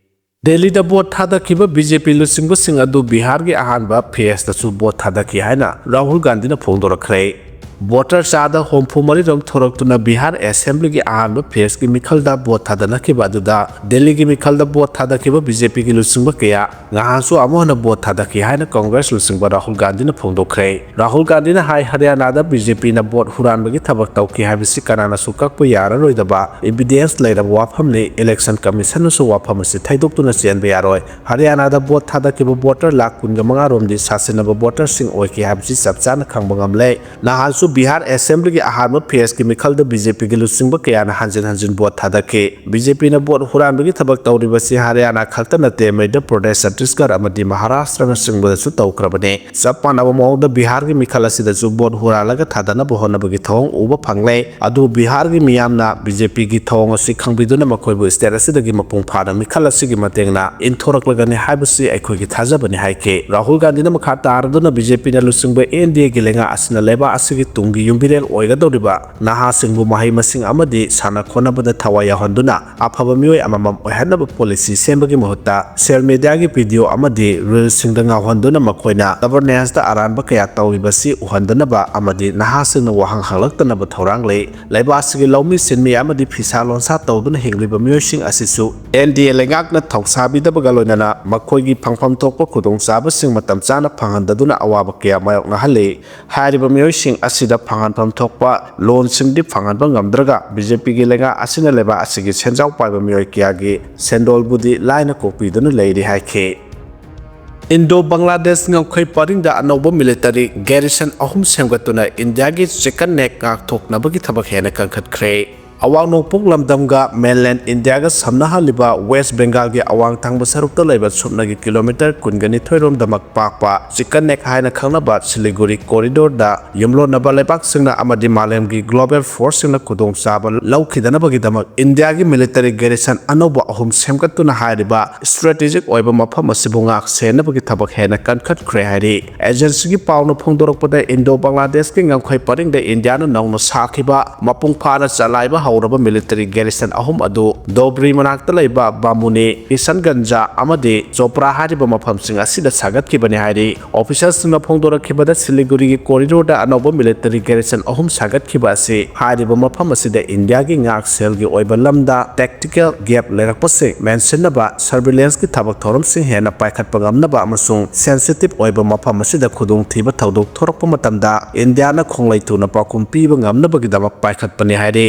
ꯗꯦꯜꯂꯤꯗ ꯚꯣꯠ ꯊꯥꯗꯈꯤꯕ ꯕꯤ ꯖꯦ ꯄꯤ ꯂꯨꯆꯤꯡꯕꯁꯤꯡ ꯑꯗꯨ ꯕꯤꯍꯥꯔꯒꯤ ꯑꯍꯥꯟꯕ ꯐꯦꯖꯇꯁꯨ ꯚꯣꯠ ꯊꯥꯗꯈꯤ ꯍꯥꯏꯅ ꯔꯥꯍꯨꯜ ꯒꯥꯟꯙꯤꯅ ꯐꯣꯡꯗꯣꯔꯛꯈ꯭ꯔꯦ꯫ ꯚꯣꯇꯔ ꯆꯥꯗ ꯍꯨꯝꯐꯨ ꯃꯔꯤꯔꯣꯝ ꯊꯣꯔꯛꯇꯨꯅ ꯕꯤꯍꯥꯔ ꯑꯦꯁꯦꯝꯕ꯭ꯂꯤꯒꯤ ꯑꯍꯥꯟꯕ ꯐꯦꯖꯀꯤ ꯃꯤꯈꯜꯗ ꯚꯣꯠ ꯊꯥꯗꯅꯈꯤꯕ ꯑꯗꯨꯗ ꯗꯦꯜꯂꯤꯒꯤ ꯃꯤꯈꯜꯗ ꯚꯣꯠ ꯊꯥꯗꯈꯤꯕ ꯕꯤ ꯖꯦ ꯄꯤꯒꯤ ꯂꯨꯆꯤꯡꯕ ꯀꯌꯥ ꯅꯍꯥꯟꯁꯨ ꯑꯃꯨꯛ ꯍꯟꯅ ꯚꯣꯠ ꯊꯥꯗꯈꯤ ꯍꯥꯏꯅ ꯀꯪꯒ꯭ꯔꯦꯁ ꯂꯨꯆꯤꯡꯕ ꯔꯥꯍꯨꯜ ꯒꯥꯟꯙꯤꯅ ꯐꯣꯡꯗꯣꯛꯈ꯭ꯔꯦ꯫ ꯔꯥꯍꯨꯜ ꯒꯥꯟꯙꯤꯅ ꯍꯥꯏ, ꯍꯔꯤꯌꯥꯅꯥꯗ ꯕꯤ ꯖꯦ ꯄꯤꯅ ꯚꯣꯠ ꯍꯨꯔꯥꯟꯕꯒꯤ ꯊꯕꯛ ꯇꯧꯈꯤ ꯍꯥꯏꯕꯁꯤ ꯀꯅꯥꯅꯁꯨ ꯀꯛꯄ ꯌꯥꯔꯔꯣꯏꯗꯕ ꯏꯚꯤꯗꯦꯟꯁ ꯂꯩꯔꯕ ꯋꯥꯐꯝꯅꯤ꯫ ꯏꯂꯦꯛꯁꯟ ꯀꯃꯤꯁꯟꯅꯁꯨ ꯋꯥꯐꯝ ꯑꯁꯤ ꯊꯩꯗꯣꯛꯇꯨꯅ ꯆꯦꯟꯕ ꯌꯥꯔꯣꯏ꯫ ꯍꯔꯤꯌꯥꯅꯥꯗ ꯚꯣꯠ ꯊꯥꯗꯈꯤꯕ ꯚꯣꯇꯔ ꯂꯥꯈ ꯀꯨꯟꯒ ꯃꯉꯥ ꯔꯣꯝꯗꯤ ꯁꯥꯁꯤꯟꯅꯕ ꯚꯣꯇꯔꯁꯤꯡ ꯑꯣꯏꯈꯤ ꯍꯥꯏꯕꯁꯤ ꯆꯞ ꯆꯥꯅ ꯈꯪꯕ ꯉꯝꯂꯦ꯫ ꯅꯍꯥꯟꯁꯨ ꯕꯤꯍꯥꯔ ꯑꯦꯁꯦꯝꯕ꯭ꯂꯤꯒꯤ ꯑꯍꯥꯟꯕ ꯐꯦꯖꯀꯤ ꯃꯤꯈꯜꯗ ꯕꯤ ꯖꯦ ꯄꯤꯒꯤ ꯂꯨꯆꯤꯡꯕ ꯀꯌꯥꯅ ꯍꯟꯖꯤꯟ ꯍꯟꯖꯤꯟ ꯚꯣꯠ ꯊꯥꯗꯈꯤ꯫ ꯕꯤ ꯖꯦ ꯄꯤꯅ ꯚꯣꯠ ꯍꯨꯔꯥꯟꯕꯒꯤ ꯊꯕꯛ ꯇꯧꯔꯤꯕꯁꯤ ꯍꯔꯤꯌꯥꯅꯥ ꯈꯛꯇ ꯅꯠꯇꯦ, ꯃꯙ꯭ꯌ ꯄ꯭ꯔꯗꯦꯁ, ꯆꯇꯤꯁꯒꯔ ꯑꯃꯗꯤ ꯃꯍꯥꯔꯥꯁꯇ꯭ꯔꯅꯆꯤꯡꯕꯗꯁꯨ ꯇꯧꯈ꯭ꯔꯕꯅꯤ꯫ ꯆꯞ ꯃꯥꯟꯅꯕ ꯃꯑꯣꯡꯗ ꯕꯤꯍꯥꯔꯒꯤ ꯃꯤꯈꯜ ꯑꯁꯤꯗꯁꯨ ꯚꯣꯠ ꯍꯨꯔꯥꯜꯂꯒ ꯊꯥꯗꯅꯕ ꯍꯣꯠꯅꯕꯒꯤ ꯊꯧꯑꯣꯡ ꯎꯕ ꯐꯪꯂꯦ꯫ ꯑꯗꯨꯕꯨ ꯕꯤꯍꯥꯔꯒꯤ ꯃꯤꯌꯥꯝꯅ ꯕꯤ ꯖꯦ ꯄꯤꯒꯤ ꯊꯧꯑꯣꯡ ꯑꯁꯤ ꯈꯪꯕꯤꯗꯨꯅ ꯃꯈꯣꯏꯕꯨ ꯁ꯭ꯇꯦꯠ ꯑꯁꯤꯗꯒꯤ ꯃꯄꯨꯡ ꯐꯥꯅ ꯃꯤꯈꯜ ꯑꯁꯤꯒꯤ ꯃꯇꯦꯡꯅ ꯏꯟꯊꯣꯔꯛꯂꯒꯅꯤ ꯍꯥꯏꯕꯁꯤ ꯑꯩꯈꯣꯏꯒꯤ ꯊꯥꯖꯕꯅꯤ ꯍꯥꯏꯈꯤ꯫ ꯔꯥꯍꯨꯜ ꯒꯥꯟꯙꯤꯅ ꯃꯈꯥ ꯇꯥꯔꯗꯨꯅ ꯕꯤ ꯖꯦ ꯄꯤꯅ ꯂꯨꯆꯤꯡꯕ ꯑꯦꯟ ꯗꯤ ꯑꯦꯒꯤ ꯂꯩꯉꯥꯛ ꯑꯁꯤꯅ ꯂꯩꯕꯥꯛ ꯑꯁꯤꯒꯤ ꯇꯨꯡꯒꯤ ꯌꯨꯝꯕꯤꯔꯦꯜ ꯑꯣꯏꯒꯗꯧꯔꯤꯕ ꯅꯍꯥꯁꯤꯡꯕꯨ ꯃꯍꯩ ꯃꯁꯤꯡ ꯑꯃꯗꯤ ꯁꯥꯟꯅ ꯈꯣꯠꯅꯕꯗ ꯊꯋꯥꯏ ꯌꯥꯎꯍꯟꯗꯨꯅ ꯑꯐꯕ ꯃꯤꯑꯣꯏ ꯑꯃꯃꯝ ꯑꯣꯏꯍꯟꯅꯕ ꯄꯣꯂꯤꯁꯤ ꯁꯦꯝꯕꯒꯤ ꯃꯍꯨꯠꯇ social media ꯒꯤ video ꯑꯃꯗꯤ reel ꯁꯤꯡꯗ ꯉꯥꯎꯍꯟꯗꯨꯅ ꯃꯈꯣꯏꯅ governance ꯇ ꯑꯔꯥꯟꯕ ꯀꯌꯥ ꯇꯧꯔꯤꯕꯁꯤ ꯎꯍꯟꯗꯅꯕ ꯑꯃꯗꯤ ꯅꯍꯥꯁꯤꯡꯅ ꯋꯥꯍꯪ ꯍꯪꯂꯛꯇꯅꯕ ꯊꯧꯔꯥꯡ ꯂꯩ꯫ ꯂꯩꯕꯥꯛ ꯑꯁꯤꯒꯤ ꯂꯧꯃꯤ ꯁꯤꯟꯃꯤ ꯑꯃꯗꯤ ꯐꯤꯁꯥ ꯂꯣꯟꯁꯥ ꯇꯧꯗꯨꯅ ꯍꯤꯡꯂꯤꯕ ꯃꯤꯑꯣꯏꯁꯤꯡ ꯑꯁꯤꯁꯨ ꯑꯦꯟ ꯗꯤ ꯑꯦ ꯂꯩꯉꯥꯛꯅ ꯊꯧꯁꯥꯕꯤꯗꯕꯒ ꯂꯣꯏꯅꯅ ꯃꯈꯣꯏꯒꯤ ꯐꯪꯐꯝ ꯊꯣꯛꯄ ꯈꯨꯗꯣꯡꯆꯥꯕꯁꯤꯡ ꯃꯇꯝ ꯆꯥꯅ ꯐꯪꯍꯟꯗꯗꯨꯅ ꯑꯋꯥꯕ ꯀꯌꯥ ꯃꯥꯌꯣꯛꯅꯍꯜꯂꯤ꯫ ꯍꯥꯏꯔꯤꯕ ꯃꯤꯑꯣꯏꯁꯤꯡ ꯑꯁꯤꯗ ꯐꯪꯍꯟꯐꯝ ꯊꯣꯛꯄ ꯂꯣꯟꯁꯤꯡꯗꯤ ꯐꯪꯍꯟꯕ ꯉꯝꯗ꯭ꯔꯒ ꯕꯤ ꯖꯦ ꯄꯤꯒꯤ ꯂꯩꯉꯥꯛ ꯑꯁꯤꯅ ꯂꯩꯕꯥꯛ ꯑꯁꯤꯒꯤ ꯁꯦꯟꯖꯥꯎ ꯄꯥꯏꯕ ꯃꯤꯑꯣꯏ ꯀꯌꯥꯒꯤ ꯁꯦꯟꯗꯣꯜꯕꯨꯗꯤ ꯂꯥꯏꯅ ꯀꯣꯛꯄꯤꯗꯨꯅ ꯂꯩꯔꯤ ꯍꯥꯏꯈꯤ꯫ ꯏꯟꯗꯣ ꯕꯪꯒ꯭ꯂꯥꯗꯦꯁ ꯉꯝꯈꯩ ꯄꯔꯤꯡꯗ ꯑꯅꯧꯕ military garrison ꯑꯍꯨꯝ ꯁꯦꯝꯒꯠꯇꯨꯅ ꯏꯟꯗꯤꯌꯥꯒꯤ chicken neck ꯉꯥꯛꯊꯣꯛꯅꯕꯒꯤ ꯊꯕꯛ ꯍꯦꯟꯅ ꯀꯟꯈꯠꯈ꯭ꯔꯦ꯫ ꯑꯋꯥꯡ ꯅꯣꯡꯄꯣꯛ ꯂꯝꯗꯝꯒ mainland ꯏꯟꯗꯤꯌꯥꯒ ꯁꯝꯅꯍꯜꯂꯤꯕ ꯋꯦꯁ ꯕꯦꯡꯒꯥꯜꯒꯤ ꯑꯋꯥꯡ ꯊꯪꯕ ꯁꯔꯨꯛꯇ ꯂꯩꯕ ꯁꯨꯞꯅꯒꯤ ꯀꯤꯂꯣꯃꯤꯇꯔ ꯀꯨꯟꯒ ꯅꯤꯊꯣꯏ ꯔꯣꯝꯗꯃꯛ ꯄꯥꯛꯄ chicken neck ꯍꯥꯏꯅ ꯈꯪꯅꯕ ꯁꯤꯂꯤꯒꯨꯔꯤ corridor ꯗ ꯌꯨꯝꯂꯣꯟꯅꯕ ꯂꯩꯕꯥꯛꯁꯤꯡꯅ ꯑꯃꯗꯤ ꯃꯥꯂꯦꯝꯒꯤ global force ꯁꯤꯡꯅ ꯈꯨꯗꯣꯡꯆꯥꯕ ꯂꯧꯈꯤꯗꯅꯕꯒꯤꯗꯃꯛ ꯏꯟꯗꯤꯌꯥꯒꯤ military garrison ꯑꯅꯧꯕ ꯑꯍꯨꯝ ꯁꯦꯝꯒꯠꯇꯨꯅ ꯍꯥꯏꯔꯤꯕ strategic ꯑꯣꯏꯕ ꯃꯐꯝ ꯑꯁꯤꯕꯨ ꯉꯥꯛ ꯁꯦꯟꯅꯕꯒꯤ ꯊꯕꯛ ꯍꯦꯟꯅ ꯀꯟꯈꯠꯈ꯭ꯔꯦ ꯍꯥꯏꯔꯤ꯫ Agency ꯒꯤ ꯄꯥꯎꯅ ꯐꯣꯡꯗꯣꯔꯛꯄꯗ, ꯏꯟꯗꯣ ꯕꯪꯒ꯭ꯂꯥꯗꯦꯁꯀꯤ ꯉꯝꯈꯩ ꯄꯔꯤꯡꯗ ꯏꯟꯗꯤꯌꯥꯅ ꯅꯧꯅ ꯁꯥꯈꯤꯕ ꯃꯄꯨꯡ ꯐꯥꯅ ꯆꯂꯥꯏꯕ ꯍꯧꯔꯕ ꯃꯤꯂꯤꯇꯔꯤ ꯒꯦꯔꯤꯁꯟ ꯑꯍꯨꯝ ꯑꯗꯨ ꯗꯣꯕ꯭ꯔꯤ ꯃꯅꯥꯛꯇ ꯂꯩꯕ ꯕꯥꯃꯨꯅꯤ, ꯀꯤꯁꯟꯒꯟꯖ ꯑꯃꯗꯤ ꯆꯣꯄ꯭ꯔꯥ ꯍꯥꯏꯔꯤꯕ ꯃꯐꯝꯁꯤꯡ ꯑꯁꯤꯗ ꯁꯥꯒꯠꯈꯤꯕꯅꯤ ꯍꯥꯏꯔꯤ꯫ ꯑꯣꯐꯤꯁꯤꯌꯦꯜꯁꯤꯡꯅ ꯐꯣꯡꯗꯣꯔꯛꯈꯤꯕꯗ ꯁꯤꯂꯤꯒꯨꯔꯤꯒꯤ ꯀꯣꯔꯤꯗꯣꯔꯗ ꯑꯅꯧꯕ ꯃꯤꯂꯤꯇꯔꯤ ꯒꯦꯔꯤꯁꯟ ꯑꯍꯨꯝ ꯁꯥꯒꯠꯈꯤꯕ ꯑꯁꯤ ꯍꯥꯏꯔꯤꯕ ꯃꯐꯝ ꯑꯁꯤꯗ ꯏꯟꯗꯤꯌꯥꯒꯤ ꯉꯥꯛꯁꯦꯜꯒꯤ ꯑꯣꯏꯕ ꯂꯝꯗ ꯇꯦꯛꯇꯤꯀꯦꯜ ꯒꯦꯞ ꯂꯩꯔꯛꯄꯁꯤꯡ ꯃꯦꯟꯁꯤꯟꯅꯕ ꯁꯔꯚꯤꯂꯦꯟꯁꯀꯤ ꯊꯕꯛ ꯊꯧꯔꯝꯁꯤꯡ ꯍꯦꯟꯅ ꯄꯥꯏꯈꯠꯄ ꯉꯝꯅꯕ ꯑꯃꯁꯨꯡ ꯁꯦꯟꯁꯤꯇꯤꯚ ꯑꯣꯏꯕ ꯃꯐꯝ ꯑꯁꯤꯗ ꯈꯨꯗꯣꯡꯊꯤꯕ ꯊꯧꯗꯣꯛ ꯊꯣꯔꯛꯄ ꯃꯇꯝꯗ ꯏꯟꯗꯤꯌꯥꯅ ꯈꯣꯡꯂꯩ ꯊꯨꯅ ꯄꯥꯎꯈꯨꯝ ꯄꯤꯕ ꯉꯝꯅꯕꯒꯤꯗꯃꯛ ꯄꯥꯏꯈꯠꯄꯅꯤ ꯍꯥꯏꯔꯤ꯫